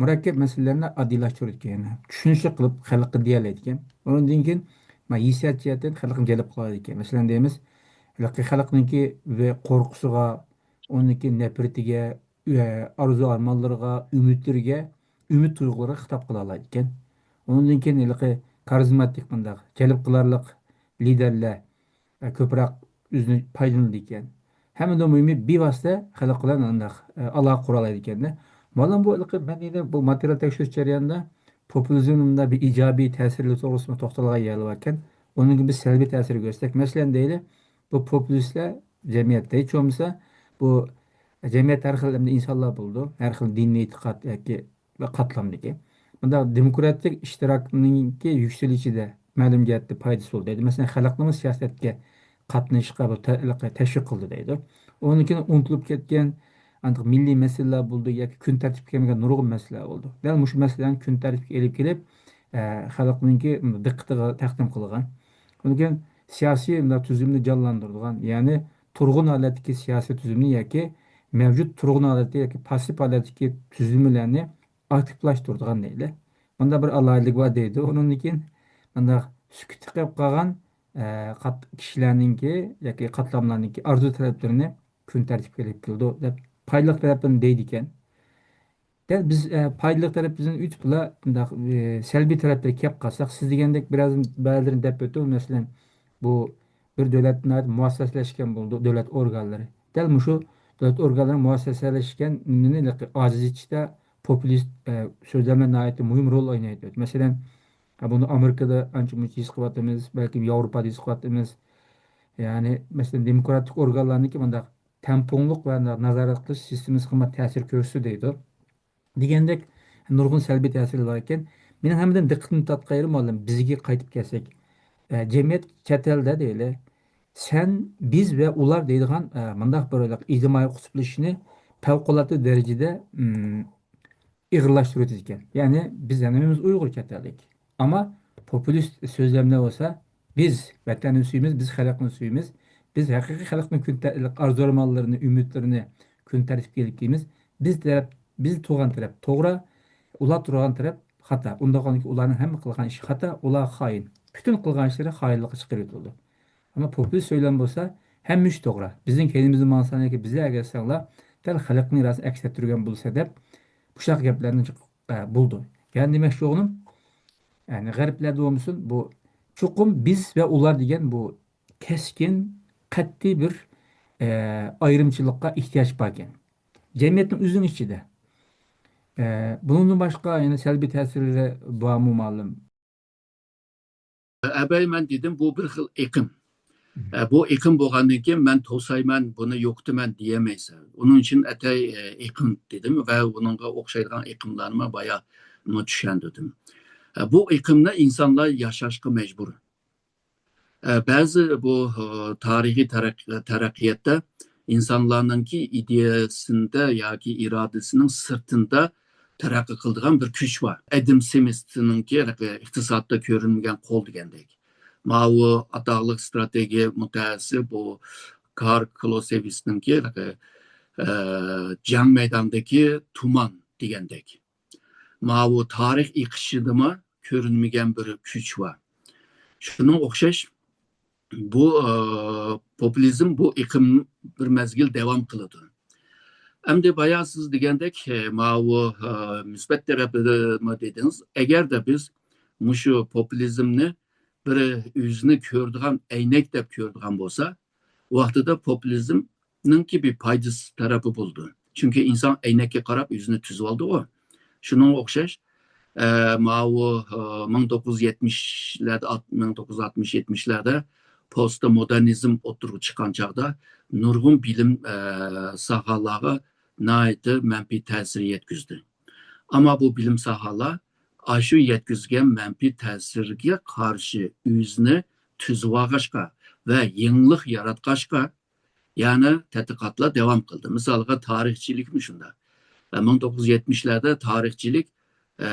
مۇرەككەپ مەسىلىلەرنى ئاددىيلاشتۇرىدىكەن. چۈشىنىشلىك قىلىپ خەلققە دېيەلەيدىكەن. ئۇنىڭدىن كېيىن، مانا، ھېسسىيات جەھەتتىن خەلقنى جەلپ قىلالايدىكەن. مەسىلەن، دەيمىز، ھېلىقى خەلقنىڭكى ۋە قورقۇسىغا، ئۇنىڭكى نەپرىتىگە، ئە، ئارزۇ-ئارمانلىرىغا، ئۈمىدلىرىگە، ئۈمىد تۇيغۇلىرىغا خىتاب قىلالايدىكەن. ئۇنىڭدىن كېيىن ھېلىقى كارىزماتىك، مۇنداق جەلپ قىلارلىق لىدەرلەر، ئە، كۆپرەك ئۆزىنى پايدىلىنىدىكەن. ھەممىدىن مۇھىمى، بىۋاسىتە خەلق بىلەن ئانداق، ئە، ئالاقە قۇرالايدىكەن-دە. مۇئەللىم بۇ ھېلىقى مەن يەنە بۇ ماتېرىيال تەكشۈرۈش جەريانىدا پوپۇلىزمدا بىر ئىجابىي تەسىرلىرى توغرىسىدا توختالغان يەرلەر باركەن. ئۇنىڭ بىر سەلبىي تەسىرىگە ئۆتسەك، مەسىلەن، دەيلى، بۇ پوپۇلىستلار جەمئىيەتتە، ھېچ بولمىسا، بۇ جەمئىيەتتە ھەر خىل ئەمدى ئىنسانلار بولىدۇ، ھەر خىل دىنىي ئېتىقاد ياكى قاتلامدىكى. بۇنداق دېموكراتىك ئىشتىراكنىڭكى يۈكسىلىشىدە مەلۇم جەھەتتە پايدىسى بولىدۇ. مەسىلەن، خەلقنىمۇ سىياسەتكە قاتنىشىشقا بىر تە-، تەشۋىق قىلدى دەيدۇ. ئۇنىڭدىن كېيىن ئۇنتۇلۇپ كەتكەن ئانداق مىللىي مەسىلىلەر بولدى ياكى كۈن تەرتىپكە كەلمىگەن نۇرغۇن مەسىلىلەر بولدى. دەل مۇشۇ مەسىلىلەرنى كۈن تەرتىپكە ئېلىپ كېلىپ، ئە، خەلقنىڭكى دىققىتىگە تەقدىم قىلغان. ئۇنىڭدىن كېيىن سىياسىي مۇنداق تۈزۈمنى جانلاندۇرىدىغان، يەنى تۇرغۇن ھالەتتىكى سىياسىي تۈزۈمنى ياكى مەۋجۇت تۇرغۇن ھالەتتە ياكى پاسسىپ ھالەتتىكى تۈزۈلمىلەرنى ئاكتىپلاشتۇرىدىغان دەيلى. مۇنداق بىر ئالاھىدىلىك بار دەيدۇ. ئۇنىڭدىن كېيىن مۇنداق سۈكۈتتە قېلىپ قالغان، ئە، قات-، كىشىلەرنىڭكى ياكى قاتلاملارنىڭكى ئارزۇ تەلەپلىرىنى كۈن تەرتىپكە ئېلىپ كېلىدۇ دەپ پايدىلىق تەرەپلىرىنى دەيدىكەن. دەل بىز، ئە، پايدىلىق تەرەپلىرىدىن ئۆتۈپلا مۇنداق، ئە، سەلبىي تەرەپلىرىگە كېلىپ قالساق، سىز دېگەندەك بىرەز، بەزىلىرىنى دەپ ئۆتتۈم. مەسىلەن، بۇ بىر دۆلەت ناھايىتى مۇئەسسەسلەشكەن بولىدۇ، دۆلەت ئورگانلىرى. دەل مۇشۇ دۆلەت ئورگانلىرى مۇئەسسەسلەشكەننى ئاجىز ئېتىشتا پوپۇلىست، ئە، سۆزلەملەر ناھايىتى مۇھىم رول ئوينايدۇ. مەسىلەن، بۇنى ئامېرىكىدا ئانچە-مۇنچە ھېس قىلىۋاتىمىز، بەلكىم ياۋروپادا ھېس قىلىۋاتىمىز. يەنى، مەسىلەن، دېموكراتىك ئورگانلارنىڭكى مۇنداق تەڭپۇڭلۇق ۋە نازارەت قىلىش سىستېمىسىغا تەسىر كۆرسىتىدۇ دەيدۇ. دېگەندەك نۇرغۇن سەلبىي تەسىرلەر بار ئىكەن. مېنىڭ ھەممىدىن دىققىتىمنى تارتقان يېرى، مۇئەللىم، بىزگە قايتىپ كەلسەك، ئە، جەمئىيەت چەت ئەلدە دەيلى، سەن، بىز ۋە ئۇلار دەيدىغان، ئە، مۇنداق بىر ئىجتىمائىي قۇتۇپلىشىشنى پەۋقۇلئاددە دەرىجىدە، ئىم، ئېغىرلاشتۇرۇۋېتىدىكەن. يەنى بىز ھەممىمىز ئۇيغۇر چەت ئەللىك. ئەمما پوپۇلىست سۆزلەملەر بولسا، بىز ۋەتەننى سۆيىمىز، بىز خەلقنى سۆيىمىز، بىز ھەقىقىي خەلقنىڭ كۈن تە-، ئارزۇ-ئارمانلىرىنى، ئۈمىدلىرىنى كۈن تەرتىپكە ئېلىپ كېلىمىز. بىز تەرەپ، بىز تۇرغان تەرەپ توغرا، ئۇلار تۇرغان تەرەپ خاتا. ئۇنداق بولغاندىكىن ئۇلارنىڭ ھەممە قىلغان ئىشى خاتا، ئۇلار خائىن. پۈتۈن قىلغان ئىشلىرى خائىنلىققا چىقىرىۋېتىلىدۇ. ئەمما پوپۇلىست سۆزلەم بولسا، ھەممە ئىش توغرا. بىزنىڭ كەينىمىزدىن ماڭساڭ ياكى بىزگە ئەگەشسەڭلار، دەل خەلقنىڭ ئىرادىسىنى ئەكس ئەتتۈرگەن بولىسەن دەپ، مۇشۇنداق گەپلەرنى، ئە، بولىدۇ. يەنى دېمەكچى بولغىنىم، يەنى غەربلەردە بولمىسۇن، بۇ چوقۇم بىز ۋە ئۇلار دېگەن بۇ كەسكىن، قەتئىي بىر، ئە، ئايرىمچىلىققا ئېھتىياج باركەن. جەمئىيەتنىڭ ئۆزىنىڭ ئىچىدە. ئە، بۇنىڭدىن باشقا يەنە سەلبىي تەسىرلىرى بارمۇ، مۇئەللىم؟ ئەبەي، مەن دېدىم، بۇ بىر خىل ئېقىم. ئە، بۇ ئېقىم بولغاندىن كېيىن مەن توسايمەن، بۇنى يوقىتىمەن دېيەلمەيسەن. ئۇنىڭ ئۈچۈن ئەتەي، ئە، ئېقىم دېدىم ۋە بۇنىڭغا ئوخشايدىغان ئېقىملارنىمۇ بايا چۈشەندۈردۈم. ئە، بۇ ئېقىمنى ئىنسانلار ياشاشقا مەجبۇر. ئە، بەزى بۇ، ئە، تارىخىي تەرەق-، تەرەققىياتتا ئىنسانلارنىڭكى ئىدىيەسىندە ياكى ئىرادىسىنىڭ سىرتىندا تەرەققىي قىلىدىغان بىر كۈچ بار. ئادەم سمىتنىڭكى ئىقتىسادتا كۆرۈنمىگەن قول دېگەندەك. ماۋۇ ئاتاقلىق ستراتېگىيە مۇتەخەسسىسى بۇ كارل كلوسېۋىسنىڭكى، ئە، جەڭ مەيدانىدىكى تۇمان دېگەندەك. ماۋۇ تارىخ ئېقىشىدىمۇ كۆرۈنمىگەن بىر كۈچ بار. شۇنىڭغا ئوخشاش بۇ، ئە، پوپۇلىزم، بۇ ئېقىم بىر مەزگىل داۋام قىلىدۇ. ئەمدى بايا سىز دېگەندەك، ئە، ماۋۇ، ئە، مۇسبەت تەرەپىدىمۇ دېدىڭىز. ئەگەردە بىز مۇشۇ پوپۇلىزمنى بىر ئۆزىنى كۆرىدىغان ئەينەك دەپ كۆرىدىغان بولسا، ۋاقتىدا پوپۇلىزمنىڭكى بىر پايدىسىز تەرەپى بولىدۇ. چۈنكى ئىنسان ئەينەككە قاراپ ئۆزىنى تۈزۈۋالىدىغۇ. شۇنىڭغا ئوخشاش، ئە، ماۋۇ، ئە، مىڭ توققۇز يۈز يەتمىشلەردە، ئات-، مىڭ توققۇز يۈز ئاتمىش يەتمىشلەردە پوستمودېرنىزم ئوتتۇرىغا چىققان چاغدا نۇرغۇن بىلىم، ئە، ساھەلەرگە ناھايىتى مەنپىي تەسىر يەتكۈزدى. ئەمما بۇ بىلىم ساھەلەر ئاشۇ يەتكۈزگەن مەنپىي تەسىرگە قارشى ئۆزىنى تۈزۈۋالغاچقا ۋە يېڭىلىق ياراتقاچقا، يەنە تەتقىقاتلار داۋام قىلدى. مىسالغا، تارىخچىلىكمۇ شۇنداق. مىڭ توققۇز يۈز يەتمىشلەردە تارىخچىلىك، ئە،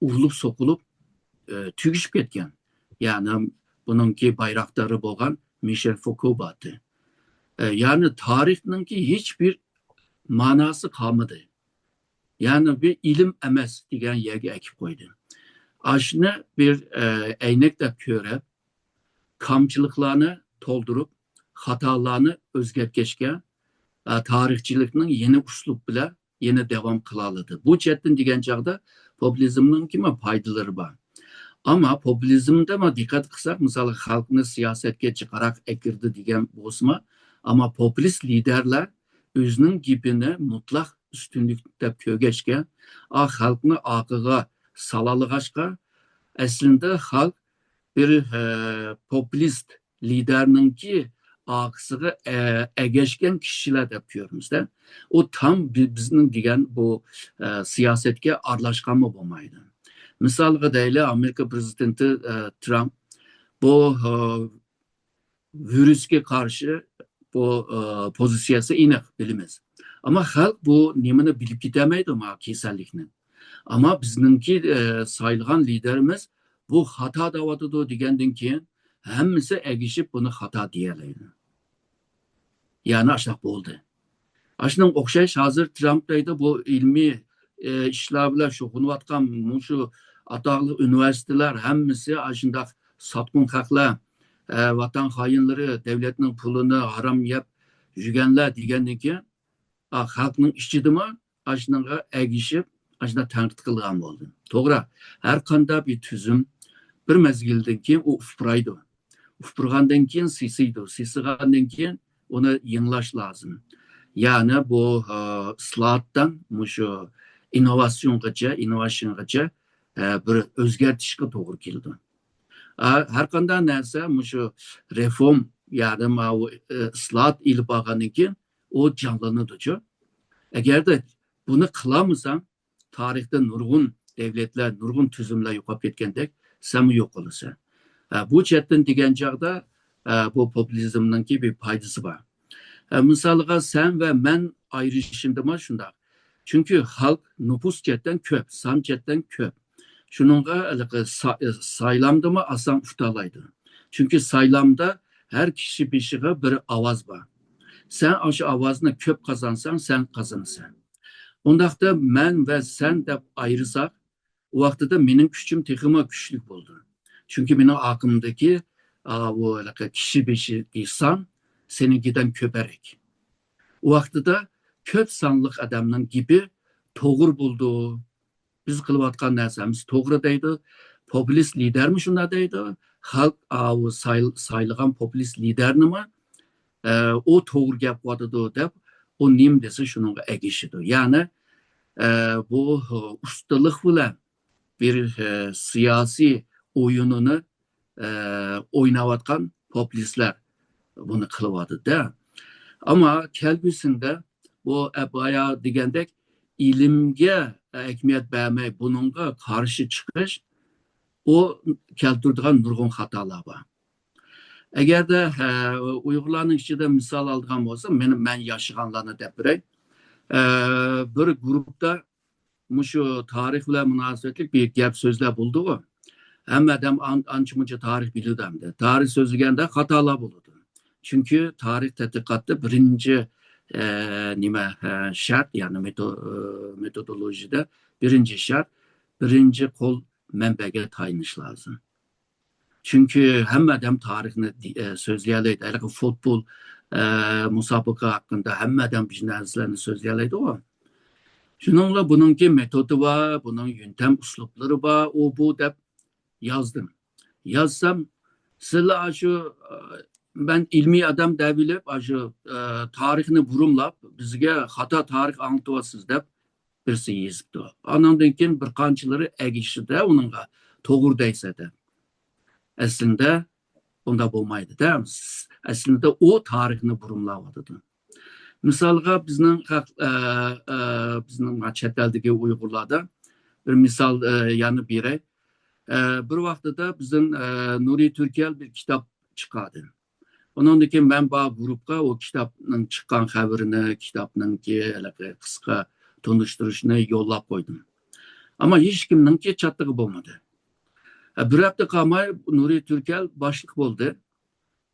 ئۇرۇلۇپ سوقۇلۇپ، ئە، تۈگىشىپ كەتكەن. يەنى بۇنىڭكى بايراقدارى بولغان مىشېل فوكو بارتى. ئە، يەنى تارىخنىڭكى ھېچبىر ماناسى قالمىدى. يەنى بىر ئىلىم ئەمەس دېگەن يەرگە ئەكىپ قويدى. ئاشۇنى بىر، ئە، ئەينەك دەپ كۆرۈپ، كامچىلىقلارنى تولدۇرۇپ، خاتالارنى ئۆزگەرتكەچكە، ئە، تارىخچىلىكنىڭ يېڭى ئۇسلۇب بىلەن يەنە داۋام قىلالىدى. بۇ جەھەتتىن دېگەن چاغدا پوپۇلىزمنىڭكىمۇ پايدىلىرى بار. ئەمما پوپۇلىزمدىمۇ دىققەت قىلساق، مىسالغا، خەلقنى سىياسەتكە جىقراق ئەكىردى دېگەن بولسىمۇ، ئەمما پوپۇلىست لىدەرلەر ئۆزىنىڭ گېپىنى مۇتلەق ئۈستۈنلۈك دەپ كۆرگەچكە، ئا، خەلقنى ئارقىغا سالالىغاچقا، ئەسلىدە خەلق بىر، ئە، پوپۇلىست لىدەرنىڭكى ئارقىسىغا، ئە، ئەگەشكەن كىشىلەر دەپ كۆرىمىز-دە. ئۇ تام بى-، بىزنىڭ دېگەن بۇ، ئە، سىياسەتكە ئارىلاشقانمۇ بولمايدۇ. مىسالغا دەيلى، ئامېرىكا پرېزىدېنتى، ئە، ترامپ بۇ، ئە، ۋىرۇسقا قارشى بۇ، ئە، پوزىتسىيەسى ئېنىق، بىلىمىز. ئەمما خەلق بۇ نېمىنى بىلىپ كېتەلمەيدۇ، ما كېسەللىكنى. ئەمما بىزنىڭكى، ئە، سايلىغان لىدېرىمىز بۇ خاتا دەۋاتىدۇ دېگەندىن كېيىن، ھەممىسى ئەگىشىپ بۇنى خاتا دېيەلەيدۇ. يەنى ئاشۇنداق بولدى. ئاشۇنىڭ ئوخشاش ھازىر ترامپ دەيدۇ، بۇ ئىلمىي، ئە، ئىشلار بىلەن شۇغۇللىنىۋاتقان مۇشۇ ئاتاقلىق ئۇنىۋېرسىتېتلار ھەممىسى ئاشۇنداق ساتقۇن خەقلەر، ئە، ۋەتەن خائىنلىرى، دەۋلەتنىڭ پۇلىنى ھارام يەپ يۈرگەنلەر دېگەندىن كېيىن، ئا، خەلقنىڭ ئىچىدىمۇ ئاشۇنىڭغا ئەگىشىپ، ئاشۇنداق تەنقىد قىلغان بولدى. توغرا، ھەر قانداق بىر تۈزۈم بىر مەزگىلدىن كېيىن ئۇ ئۇپرايدۇ. ئۇپرىغاندىن كېيىن سېسىيدۇ. سېسىغاندىن كېيىن ئۇنى يېڭىلاش لازىم. يەنى بۇ، ئە، ئىسلاھاتتىن مۇشۇ ئىننوۋاتسىيونغىچە، ئىننوۋاتسىيونغىچە، ئە، بىر ئۆزگەرتىشكە توغرا كېلىدۇ. ئە، ھەر قانداق نەرسە مۇشۇ رېفورم يەنى ماۋۇ، ئە، ئىسلاھات ئېلىپ بارغاندىن كېيىن ئۇ جانلىنىدۇچۇ. ئەگەردە بۇنى قىلالمىساڭ، تارىختا نۇرغۇن دەۋلەتلەر، نۇرغۇن تۈزۈملەر يوقاپ كەتكەندەك، سەنمۇ يوقىلىسەن. ئە، بۇ چەتتىن دېگەن چاغدا، ئە، بۇ پوپۇلىزمنىڭكى بىر پايدىسى بار. ئە، مىسالغا، سەن ۋە مەن ئايرىشىشىندىمۇ شۇنداق. چۈنكى خەلق نوپۇس جەھەتتىن كۆپ، سان جەھەتتىن كۆپ. شۇنىڭغا ھېلىقى سا-، سايلامدىمۇ ئاسان ئۇتالايدۇ. چۈنكى سايلامدا ھەر كىشى بېشىغا بىر ئاۋاز بار. سەن ئاشۇ ئاۋازنى كۆپ قازانساڭ، سەن قازىنىسەن. ئۇنداقتا مەن ۋە سەن دەپ ئايرىساق، ئۇ ۋاقتىدا مېنىڭ كۈچۈم تېخىمۇ كۈچلۈك بولىدۇ. چۈنكى مېنىڭ ئارقامدىكى، ئا، بۇ ھېلىقى كىشى بېشىدىكى سان سېنىڭكىدىن كۆپرەك. ئۇ ۋاقتىدا كۆپ سانلىق ئادەمنىڭ گېپى توغرا بولىدۇ. بىز قىلىۋاتقان نەرسىمىز توغرا دەيدۇ. پوپۇلىست لىدەرمۇ شۇنداق دەيدۇ. خەلق ئاۋۇ سايل-، سايلىغان پوپۇلىست لىدەرنىمۇ، ئە، ئۇ توغرا گەپ قىلىۋاتىدۇ دەپ، ئۇ نېمە دېسە شۇنىڭغا ئەگىشىدۇ. يەنى، ئە، بۇ، ئۇستىلىق بىلەن بىر، ئە، سىياسىي ئويۇنىنى، ئە، ئويناۋاتقان پوپۇلىستلار بۇنى قىلىۋاتىدۇ-دە. ئەمما كەلگۈسىدە بۇ ئەپ-، بايا دېگەندەك ئىلىمگە ئەھمىيەت بەرمەي بۇنىڭغا قارشى چىقىش، ئۇ كەلتۈرىدىغان نۇرغۇن خاتالار بار. ئەگەردە، ئە، ئۇيغۇرلارنىڭ ئىچىدە مىسال ئالىدىغان بولسا، مېنى، مەن ياشىغانلارنى دەپ بېرەي. ئە، بىر گۇرۇپتا مۇشۇ تارىخ بىلەن مۇناسىۋەتلىك بىر گەپ سۆزلەر بولىدىغۇ. ھەممە ئادەم ئان-، ئانچە مۇنچە تارىخ بىلىدۇ ئەمدى. تارىخ سۆزلىگەندە خاتالار بولىدۇ. چۈنكى تارىخ تەتقىقاتتا بىرىنچى، ئە، نېمە، ئە، شەرت، يەنى مېتو-، ئە، مېتودولوگىيەدە بىرىنچى شەرت، بىرىنچى قول مەنبەگە تايىنىش لازىم. چۈنكى ھەممە ئادەم تارىخنى دې-، ئە، سۆزلىيەلەيدۇ. ھېلىقى فۇتبول، ئە، مۇسابىقە ھەققىدە ھەممە ئادەم بىر نەرسىلەرنى سۆزلىيەلەيدىغۇ. شۇنىڭلا بۇنىڭكى مېتودى بار، بۇنىڭ يۆنتەم ئۇسلۇبلىرى بار، ئۇ بۇ دەپ يازدىم. يازسام، سىلەر ئاشۇ، ئە، مەن ئىلمىي ئادەم دەۋېلىپ، ئاشۇ، ئە، تارىخنى بۇرۇملاپ، بىزگە خاتا تارىخ ئاڭلىتىۋاتىسىز دەپ بىرسى يېزىپتۇ. ئانىڭدىن كېيىن بىر قانچىلىرى ئەگىشتى-دە ئۇنىڭغا، توغرا دەيسەن دەپ. ئەسلىندە ئۇنداق بولمايدۇ-دە. ئەسلىندە ئۇ تارىخنى بۇرۇملاۋاتىدۇ. مىسالغا بىزنىڭ خەق-، ئە، ئە، بىزنىڭ چەت ئەلدىكى ئۇيغۇرلاردا بىر مىسال، ئە، يەنە بېرەي. ئە، بىر ۋاقتىدا بىزنىڭ، ئە، نۇرى تۈركەل بىر كىتاب چىقاردى. ئۇنىڭدىن كېيىن مەن بار گۇرۇپقا ئۇ كىتابنىڭ چىققان خەۋىرىنى، كىتابنىڭكى ھېلىقى قىسقا تونۇشتۇرۇشنى يوللاپ قويدۇم. ئەمما ھېچكىمنىڭكى چاتىقى بولمىدى. ئە، بىر ھەپتە قالماي نۇرى تۈركەل باشلىق بولدى.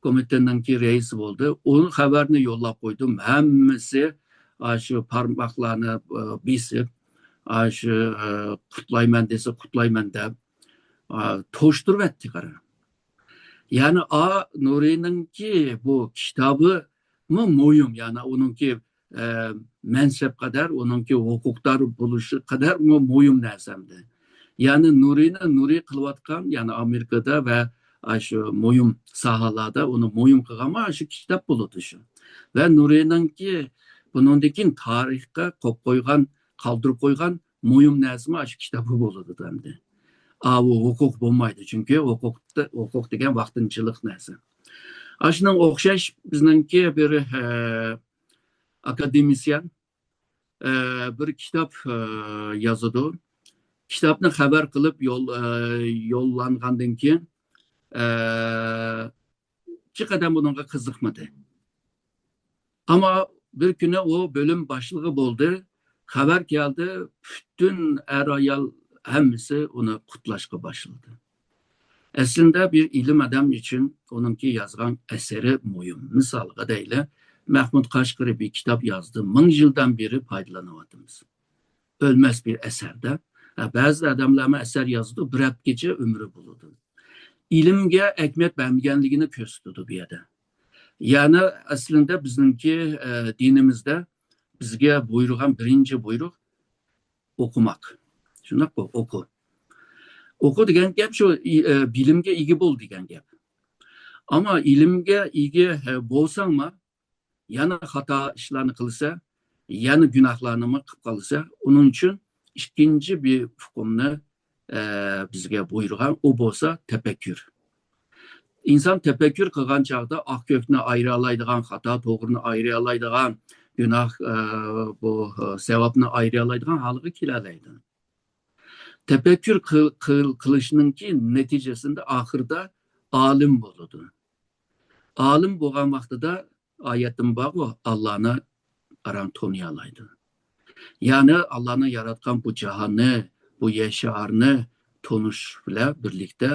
كومىتېتنىڭكى رەئىسى بولدى. ئۇنىڭ خەۋەرنى يوللاپ قويدۇم. ھەممىسى ئاشۇ پارماقلارنى، ئە، بېسىپ، ئاشۇ، ئە، قۇتلايمەن دېسە قۇتلايمەن دەپ، ئە، توشتۇرۇۋەتتى، قارا. يەنى، ئا، نۇرىنىڭكى بۇ كىتابىمۇ مۇھىم، يەنى ئۇنىڭكى، ئە، مەنسەپ قەدەر، ئۇنىڭكى ھوقۇقدار بولۇشى قەدەرمۇ مۇھىم نەرسە ئەمدى. يەنى نۇرىنى نۇرى قىلىۋاتقان، يەنى ئامېرىكىدا ۋە ئاشۇ مۇھىم ساھەلەردە ئۇنى مۇھىم قىلغانمۇ ئاشۇ كىتاب بولىدۇ شۇ. ۋە نۇرىنىڭكى بۇنىڭدىن كېيىن تارىخقا قويۇپ قويغان، قالدۇرۇپ قويغان مۇھىم نەرسىمۇ ئاشۇ كىتابى بولىدۇ ئەمدى. ئاۋۇ ھوقۇق بولمايدۇ، چۈنكى ھوقۇق، ھوقۇق دېگەن ۋاقتىنچىلىق نەرسە. ئاشۇنىڭ ئوخشاش بىزنىڭكى بىر، ئە، ئاكادېمىسىيەن، ئە، بىر كىتاب، ئە، يازىدۇ. كىتابنى خەۋەر قىلىپ يول-، ئە، يوللانغاندىن كېيىن، ئە، جىق ئادەم بۇنىڭغا قىزىقمىدى. ئەمما بىر كۈنى ئۇ بۆلۈم باشلىقى بولدى. خەۋەر كەلدى، پۈتۈن ئەر-ئايال ھەممىسى ئۇنى قۇتلاشقا باشلىدى. ئەسلىندە بىر ئىلىم ئادەم ئۈچۈن ئۇنىڭكى يازغان ئەسىرى مۇھىم. مىسالغا دەيلى، مەھمۇد قەشقىرى بىر كىتاب يازدى، مىڭ يىلدىن بېرى پايدىلىنىۋاتىمىز. ئۆلمەس بىر ئەسەردە. ھە، بەزى ئادەملەرمۇ ئەسەر يازىدۇ، بىر ھەپتىگىچە ئۆمرى بولىدۇ. ئىلىمگە ئەھمىيەت بەرمىگەنلىكىنى كۆرسىتىدۇ بۇ يەردە. يەنى ئەسلىندە بىزنىڭكى، ئە، دىنىمىزدە بىزگە بۇيرۇغان بىرىنچى بۇيرۇق ئوقۇماق. شۇنداققۇ؟ ئوقۇ. ئوقۇ دېگەن گەپ شۇ، ئى-، ئە، بىلىمگە ئىگە بول دېگەن گەپ. ئەمما ئىلىمگە ئىگە، ئە، بولساڭمۇ، يەنە خاتا ئىشلارنى قىلسا، يەنە گۇناھلارنىمۇ قىلىپ قالسا، ئۇنىڭ ئۈچۈن ئىككىنچى بىر ئۇقۇمنى، ئە، بىزگە بۇيرۇغان، ئۇ بولسا تەپەككۇر. ئىنسان تەپەككۇر قىلغان چاغدا ئاق-كۆكنى ئايرىيالايدىغان، خاتا-توغرىنى ئايرىيالايدىغان، گۇناھ، ئە، بۇ، ئە، سەۋابنى ئايرىيالايدىغان ھالغا كېلەلەيدۇ. تەپەككۇر قىل-، قىل-، قىلىشنىڭكى نەتىجىسىندە ئاخىرىدا ئالىم بولىدۇ. ئالىم بولغان ۋاقتىدا ئايەتتىن بارغۇ، ئاللانى ئاران تونۇيالايدۇ. يەنى ئاللانىڭ ياراتقان بۇ جاھاننى، بۇ يەر شارىنى تونۇش بىلەن بىرلىكتە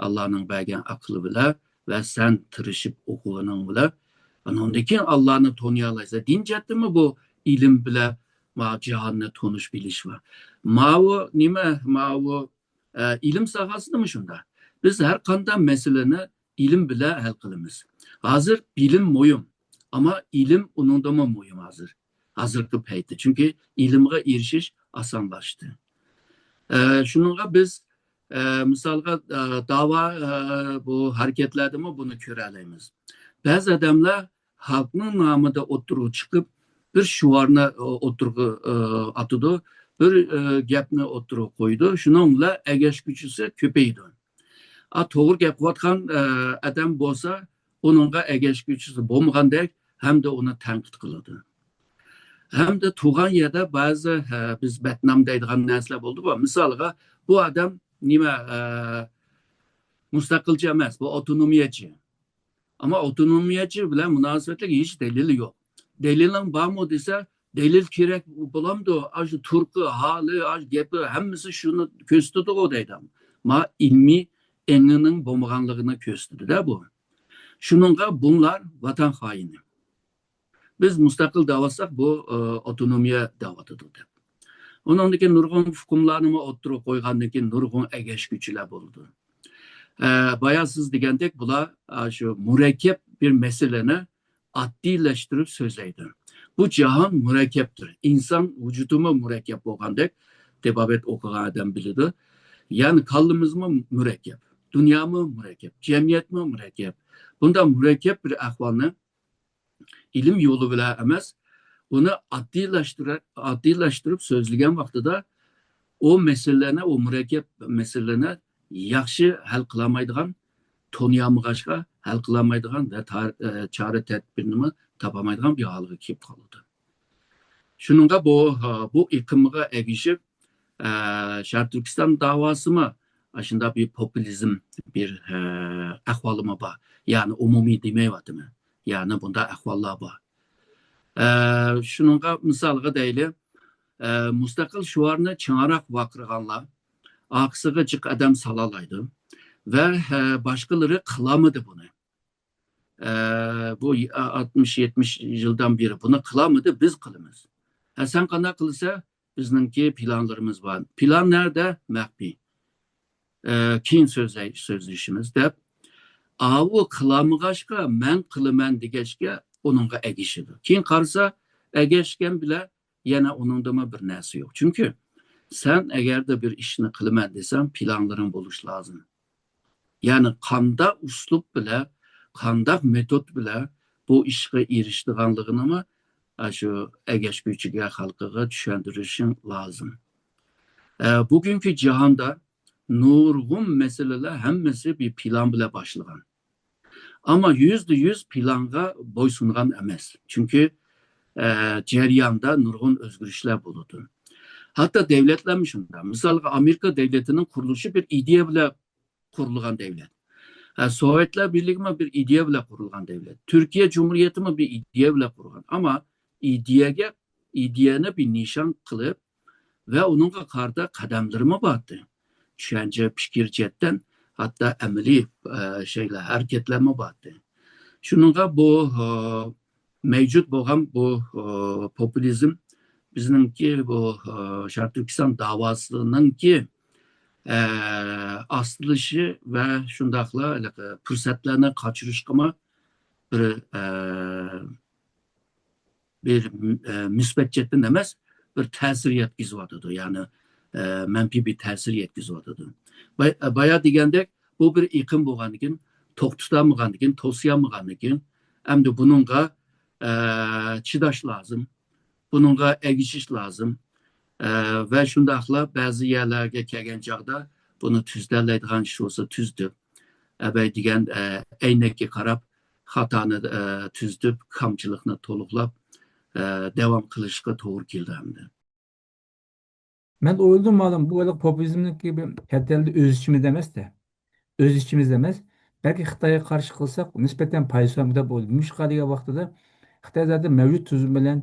ئاللانىڭ بەرگەن ئەقلى بىلەن ۋە سەن تىرىشىپ ئوقۇغىنىڭ بىلەن، ئاندىن كېيىن ئاللانى تونۇيالايسەن. دىن جەھەتتىنمۇ بۇ ئىلىم بىلەن ما جاھاننى تونۇش بىلىش بار. ماۋۇ نېمە؟ ماۋۇ، ئە، ئىلىم ساھەسىدىمۇ شۇنداق. بىز ھەر قانداق مەسىلىنى ئىلىم بىلەن ھەل قىلىمىز. ھازىر بىلىم مۇھىم، ئەمما ئىلىم ئۇنىڭدىنمۇ مۇھىم ھازىر. ھازىرقى پەيتتە. چۈنكى ئىلىمغا ئېرىشىش ئاسانلاشتى. ئە، شۇنىڭغا بىز، ئە، مىسالغا، ئە، داۋا، ئە، بۇ ھەرىكەتلەردىمۇ بۇنى كۆرەلەيمىز. بەزى ئادەملەر خەلقنىڭ نامىدا ئوتتۇرىغا چىقىپ، بىر شوئارنى، ئە، ئوتتۇرىغا، ئە، ئاتىدۇ، بىر، ئە، گەپنى ئوتتۇرىغا قويىدۇ. شۇنىڭ بىلەن ئەگەشكۈچىسى كۆپىيىدۇ. ئا، توغرا گەپ قىلىۋاتقان، ئە، ئادەم بولسا، ئۇنىڭغا ئەگەشكۈچىسى بولمىغاندەك ھەمدە ئۇنى تەنقىد قىلىدۇ. ھەمدە تۇغان يەردە بەزى، ئە، بىز بەتنام دەيدىغان نەرسىلەر بولىدۇ. مىسالغا، بۇ ئادەم نېمە، ئە، مۇستەقىلچى ئەمەس، بۇ ئاپتونومىيەچى. ئەمما ئاپتونومىيەچى بىلەن مۇناسىۋەتلىك ھېچ دەلىلى يوق. دەلىلىڭ بارمۇ دېسە، دەلىل كېرەك بولامدۇ؟ ئاشۇ تۇرقى، ھالى، ئاشۇ گېپى، ھەممىسى شۇنى كۆرسىتىدىغۇ دەيدۇ. ما ئىلمىي ئېڭىنىڭ بولمىغانلىقىنى كۆرسىتىدۇ-دە بۇ. شۇنىڭغا بۇلار ۋەتەن خائىنى. بىز مۇستەقىل دەۋاتساق، بۇ، ئە، ئاپتونومىيە دەۋاتىدۇ دەپ. ئۇنىڭدىن كېيىن نۇرغۇن ئۇقۇملارنىمۇ ئوتتۇرىغا قويغاندىن كېيىن نۇرغۇن ئەگەشكۈچىلەر بولىدۇ. ئە، بايا سىز دېگەندەك بۇلار، ئە، شۇ مۇرەككەپ بىر مەسىلىنى ئاددىيلەشتۈرۈپ سۆزلەيدۇ. بۇ جاھان مۇرەككەپتۇر. ئىنسان ۋۇجۇدىمۇ مۇرەككەپ بولغاندەك، تېبابەت ئوقۇغان ئادەم بىلىدۇ. يەنى كاللىمىزمۇ مۇرەككەپ، دۇنيامۇ مۇرەككەپ، جەمئىيەتمۇ مۇرەككەپ. بۇنداق مۇرەككەپ بىر ئەھۋالنى ئىلىم يولى بىلەن ئەمەس، ئۇنى ئاددىيلاشتۇرۇپ، ئاددىيلاشتۇرۇپ سۆزلىگەن ۋاقتىدا ئۇ مەسىلىلەرنى، ئۇ مۇرەككەپ مەسىلىلەرنى ياخشى ھەل قىلالمايدىغان، تونۇيالمىغاچقا ھەل قىلالمايدىغان ۋە تار-، ئە، چارە تەدبىرنىمۇ تاپالمايدىغان بىر ھالغا كېلىپ قالىدۇ. شۇنىڭغا بۇ، بۇ ئېقىمغا ئەگىشىپ، ئە، شەرقىي تۈركىستان داۋاسىمۇ ئاشۇنداق بىر پوپۇلىزم بىر، ئە، ئەھۋالىمۇ بار. يەنى ئومۇمىي دېمەيۋاتىمەن. يەنى بۇنداق ئەھۋاللار بار. ئە، شۇنىڭغا مىسالغا دەيلى، ئە، مۇستەقىل شوئارنى چىڭراق ۋارقىرىغانلار ئارقىسىغا جىق ئادەم سالالايدۇ ۋە، ئە، باشقىلىرى قىلالمىدى بۇنى. ئە، بۇ ئاتمىش، يەتمىش يىلدىن بېرى بۇنى قىلالمىدى، بىز قىلىمىز. ھە، سەن قانداق قىلىسەن؟ بىزنىڭكى پىلانلىرىمىز بار. پىلان نەدە؟ مەخپىي. ئە، كېيىن سۆزلەي-، سۆزلىشىمىز دەپ. ئاۋۇ قىلالمىغاچقا، مەن قىلىمەن دېگەچكە، ئۇنىڭغا ئەگىشىدۇ. كېيىن قارىسا، ئەگەشكەن بىلەن يەنە ئۇنىڭدىمۇ بىر نەرسە يوق. چۈنكى سەن ئەگەردە بىر ئىشنى قىلىمەن دېسەڭ، پىلانلىرىڭ بولۇشى لازىم. يەنى قانداق ئۇسلۇب بىلەن، قانداق مېتود بىلەن بۇ ئىشقا ئېرىشىدىغانلىقىنىمۇ ئاشۇ ئەگەشكۈچىگە، خەلقىگە چۈشەندۈرۈشۈڭ لازىم. ئە، بۈگۈنكى جاھاندا نۇرغۇن مەسىلىلەر ھەممىسى بىر پىلان بىلەن باشلىغان. ئەمما يۈزدە يۈز پىلانغا بويسۇنغان ئەمەس. چۈنكى، ئە، جەرياندا نۇرغۇن ئۆزگىرىشلەر بولىدۇ. ھەتتا دۆلەتلەرمۇ شۇنداق. مىسالغا، ئامېرىكا دۆلىتىنىڭ قۇرۇلۇشى بىر ئىدىيە بىلەن قۇرۇلغان دۆلەت. ھە، سوۋېتلار بىرلىكىمۇ بىر ئىدىيە بىلەن قۇرۇلغان دۆلەت. تۈركىيە جۇمھۇرىيىتىمۇ بىر ئىدىيە بىلەن قۇرۇلغان. ئەمما ئىدىيەگە، ئىدىيەنى بىر نىشان قىلىپ ۋە ئۇنىڭغا قارىتا قەدەملىرىمۇ بارتى. چۈشەنچە، پىكىر جەھەتتىن ھەتتا ئەمەلىي، ئە، شەيلەر، ھەرىكەتلەرمۇ بارتى. شۇنىڭغا بۇ، ئە، مەۋجۇت بولغان بۇ، ئە، پوپۇلىزم بىزنىڭكى بۇ، ئە، شەرقىي تۈركىستان داۋاسىنىڭكى، ئە، ئاستىلىشى ۋە شۇنداقلا ھېلىقى پۇرسەتلەرنى قاچۇرۇشقىمۇ بىر، ئە، بىر، ئە، مۇسبەت جەھەتتىن ئەمەس، بىر تەسىر يەتكۈزۈۋاتىدۇ. يەنى، ئە، مەنپىي بىر تەسىر يەتكۈزۈۋاتىدۇ. باي-، بايا دېگەندەك، بۇ بىر ئېقىم بولغاندىكىن، توختىتالمىغاندىكىن، توسۇيالمىغاندىكىن، ئەمدى بۇنىڭغا، ئە، چىداش لازىم. بۇنىڭغا ئەگىشىش لازىم. ئە، ۋە شۇنداقلا بەزى يەرلەرگە كەلگەن چاغدا بۇنى تۈزىتەلەيدىغان ئىش بولسا تۈزىتىپ، ئەبەي دېگەن، ئە، ئەينەككە قاراپ خاتانى، ئە، تۈزىتىپ، كامچىلىقنى تولۇقلاپ، ئە، داۋام قىلىشقا توغرا كېلىدۇ ئەمدى. مەن ئويلىدىم، مالۇم، بۇ ھېلىقى پوپۇلىزمنىڭكى بىر چەت ئەلدە ئۆز ئىچىمىزدە ئەمەس-دە. ئۆز ئىچىمىزدە ئەمەس، بەلكى خىتايغا قارشى قىلساق نىسبەتەن پايدىسى بار دەپ ئويلىدىم. نېمىشقا دېگەن ۋاقتىدا خىتاي زادى مەۋجۇت تۈزۈم بىلەن،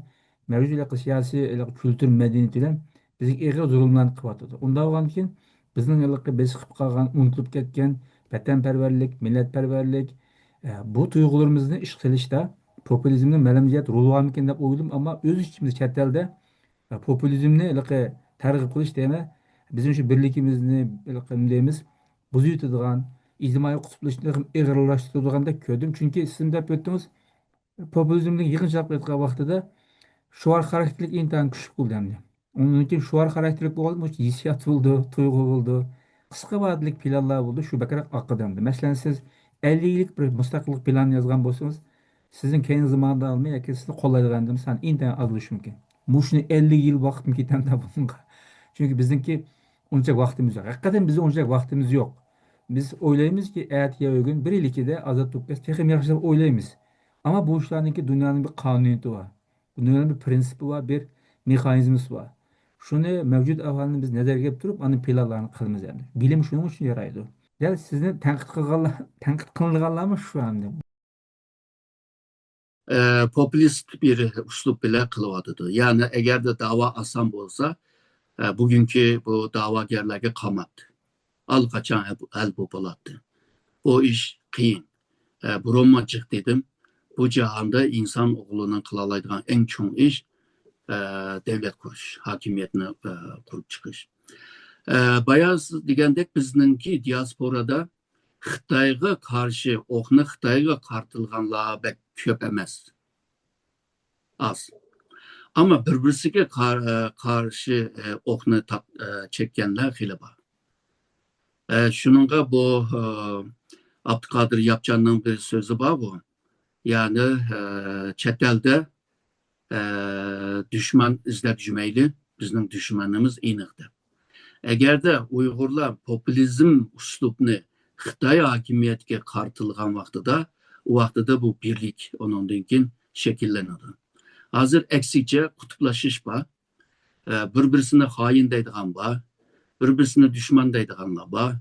مەۋجۇت ھېلىقى سىياسىي، ھېلىقى كۈلتۈر مەدەنىيىتى بىلەن بىزگە ئېغىر زۇلۇملارنى قىلىۋاتىدۇ. ئۇنداق بولغاندىكىن بىزنىڭ ھېلىقى بېسىقىپ قالغان، ئۇنتۇلۇپ كەتكەن ۋەتەنپەرۋەرلىك، مىللەتپەرۋەرلىك، ئە، بۇ تۇيغۇلىرىمىزنى ئىشقا سېلىشتا پوپۇلىزمنىڭ مەلۇم جەھەتتە رولى بارمىكىن دەپ ئويلىدىم، ئەمما ئۆز ئىچىمىزدە چەت ئەلدە، ئە، پوپۇلىزمنى ھېلىقى تەرغىب قىلىش دەيمەن، بىزنىڭ شۇ بىرلىكىمىزنى ھېلىقى نېمە دەيمىز، بۇزۇۋېتىدىغان، ئىجتىمائىي قۇتۇپلىشىشنى تېخىمۇ ئېغىرلاشتۇرىدىغاندەك كۆردۈم. چۈنكى سىزمۇ دەپ ئۆتتىڭىز، پوپۇلىزمنى يىغىنچاقلاپ ئېيتقان ۋاقتىدا شوئار خاراكتېرلىك ئىنتايىن كۈچلۈك بولدى ئەمدى. ئۇنىڭدىن كېيىن شوئار خاراكتېرلىك بولغان ھېسسىيات بولىدۇ، تۇيغۇ بولىدۇ، قىسقا ۋەدىلىك پىلانلار بولىدۇ، شۇ بەكرەك ئاقىدۇ ئەمدى. مەسىلەن، سىز ئەللىك يىللىق بىر مۇستەقىللىق پىلانى يازغان بولسىڭىز، سىزنىڭ كەينى زاماندا ئالماي ياكى سىزنى قوللايدىغان ئادەم سانى ئىنتايىن ئاز بولۇشى مۇمكىن. مۇشۇنى ئەللىك يىل ۋاقىتمۇ كېتەمدۇ بۇنىڭغا؟ چۈنكى بىزنىڭكى ئۇنچە ۋاقتىمىز يوق. ھەقىقەتەن بىزنىڭ ئۇنچە ۋاقتىمىز يوق. بىز ئويلايمىزكى، ئەتە يا ئۆگۈن بىر يىل ئىچىدە ئازاد بولۇپ كەتسە تېخىمۇ ياخشى دەپ ئويلايمىز. ئەمما بۇ ئىشلارنىڭكى دۇنيانىڭ بىر قانۇنىيىتى بار. دۇنيانىڭ بىر پرىنسىپى بار، بىر مېخانىزمىسى بار. شۇنى مەۋجۇت ئەھۋالنى بىز نەزەرگە ئېلىپ تۇرۇپ، ئاندىن پىلانلارنى قىلىمىز ئەمدى. بىلىم شۇنىڭ ئۈچۈن يارايدۇ. دەل سىزنى تەنقىد قىلغانلار، تەنقىد قىلىنىدىغانلارمۇ شۇ ئەمدى. ئە، پوپۇلىست بىر ئۇسلۇب بىلەن قىلىۋاتىدۇ. يەنى ئەگەردە داۋا ئاسان بولسا، ئە، بۈگۈنكى بۇ داۋاگەرلەرگە قالماپتۇ. ئاللىقاچان ھەل، ھەل بولۇپ بولاتتى. بۇ ئىش قىيىن. ئە، بۇرۇنمۇ جىق دېدىم. بۇ جاھاندا ئىنسان ئوغلىنىڭ قىلالايدىغان ئەڭ چوڭ ئىش، ئە، دەۋلەت قۇرۇش، ھاكىمىيەتنى، ئە، قۇرۇپ چىقىش. ئە، بايا سىز دېگەندەك بىزنىڭكى دىياسپورادا خىتايغا قارشى ئوقنى خىتايغا قارىتىلغانلار بەك كۆپ ئەمەس. ئاز. ئەمما بىر-بىرسىگە قار-، ئە، قارشى، ئە، ئوقنى تاپ-، ئە، چەككەنلەر خېلى بار. ئە، شۇنىڭغا بۇ، ئە، ئابدۇقادىر ياپچاننىڭ بىر سۆزى بارغۇ. يەنى، ئە، چەت ئەلدە، ئە، دۈشمەن ئىزدەپ يۈرمەيلى، بىزنىڭ دۈشمىنىمىز ئېنىق دەپ. ئەگەردە ئۇيغۇرلار پوپۇلىزم ئۇسلۇبنى خىتاي ھاكىمىيىتىگە قارىتىلغان ۋاقتىدا، ئۇ ۋاقتىدا بۇ بىرلىك ئۇنىڭدىن كېيىن شەكىللىنىدۇ. ھازىر ئەكسىچە قۇتۇپلىشىش بار. ئە، بىر-بىرسىنى خائىن دەيدىغان بار، بىر-بىرسىنى دۈشمەن دەيدىغانلار بار.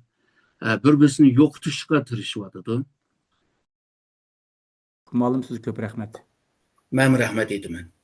ئە، بىر-بىرسىنى يوقىتىشقا تىرىشىۋاتىدۇ. مالىم، سىزگە كۆپ رەھمەت. مەنمۇ رەھمەت ئېيتىمەن.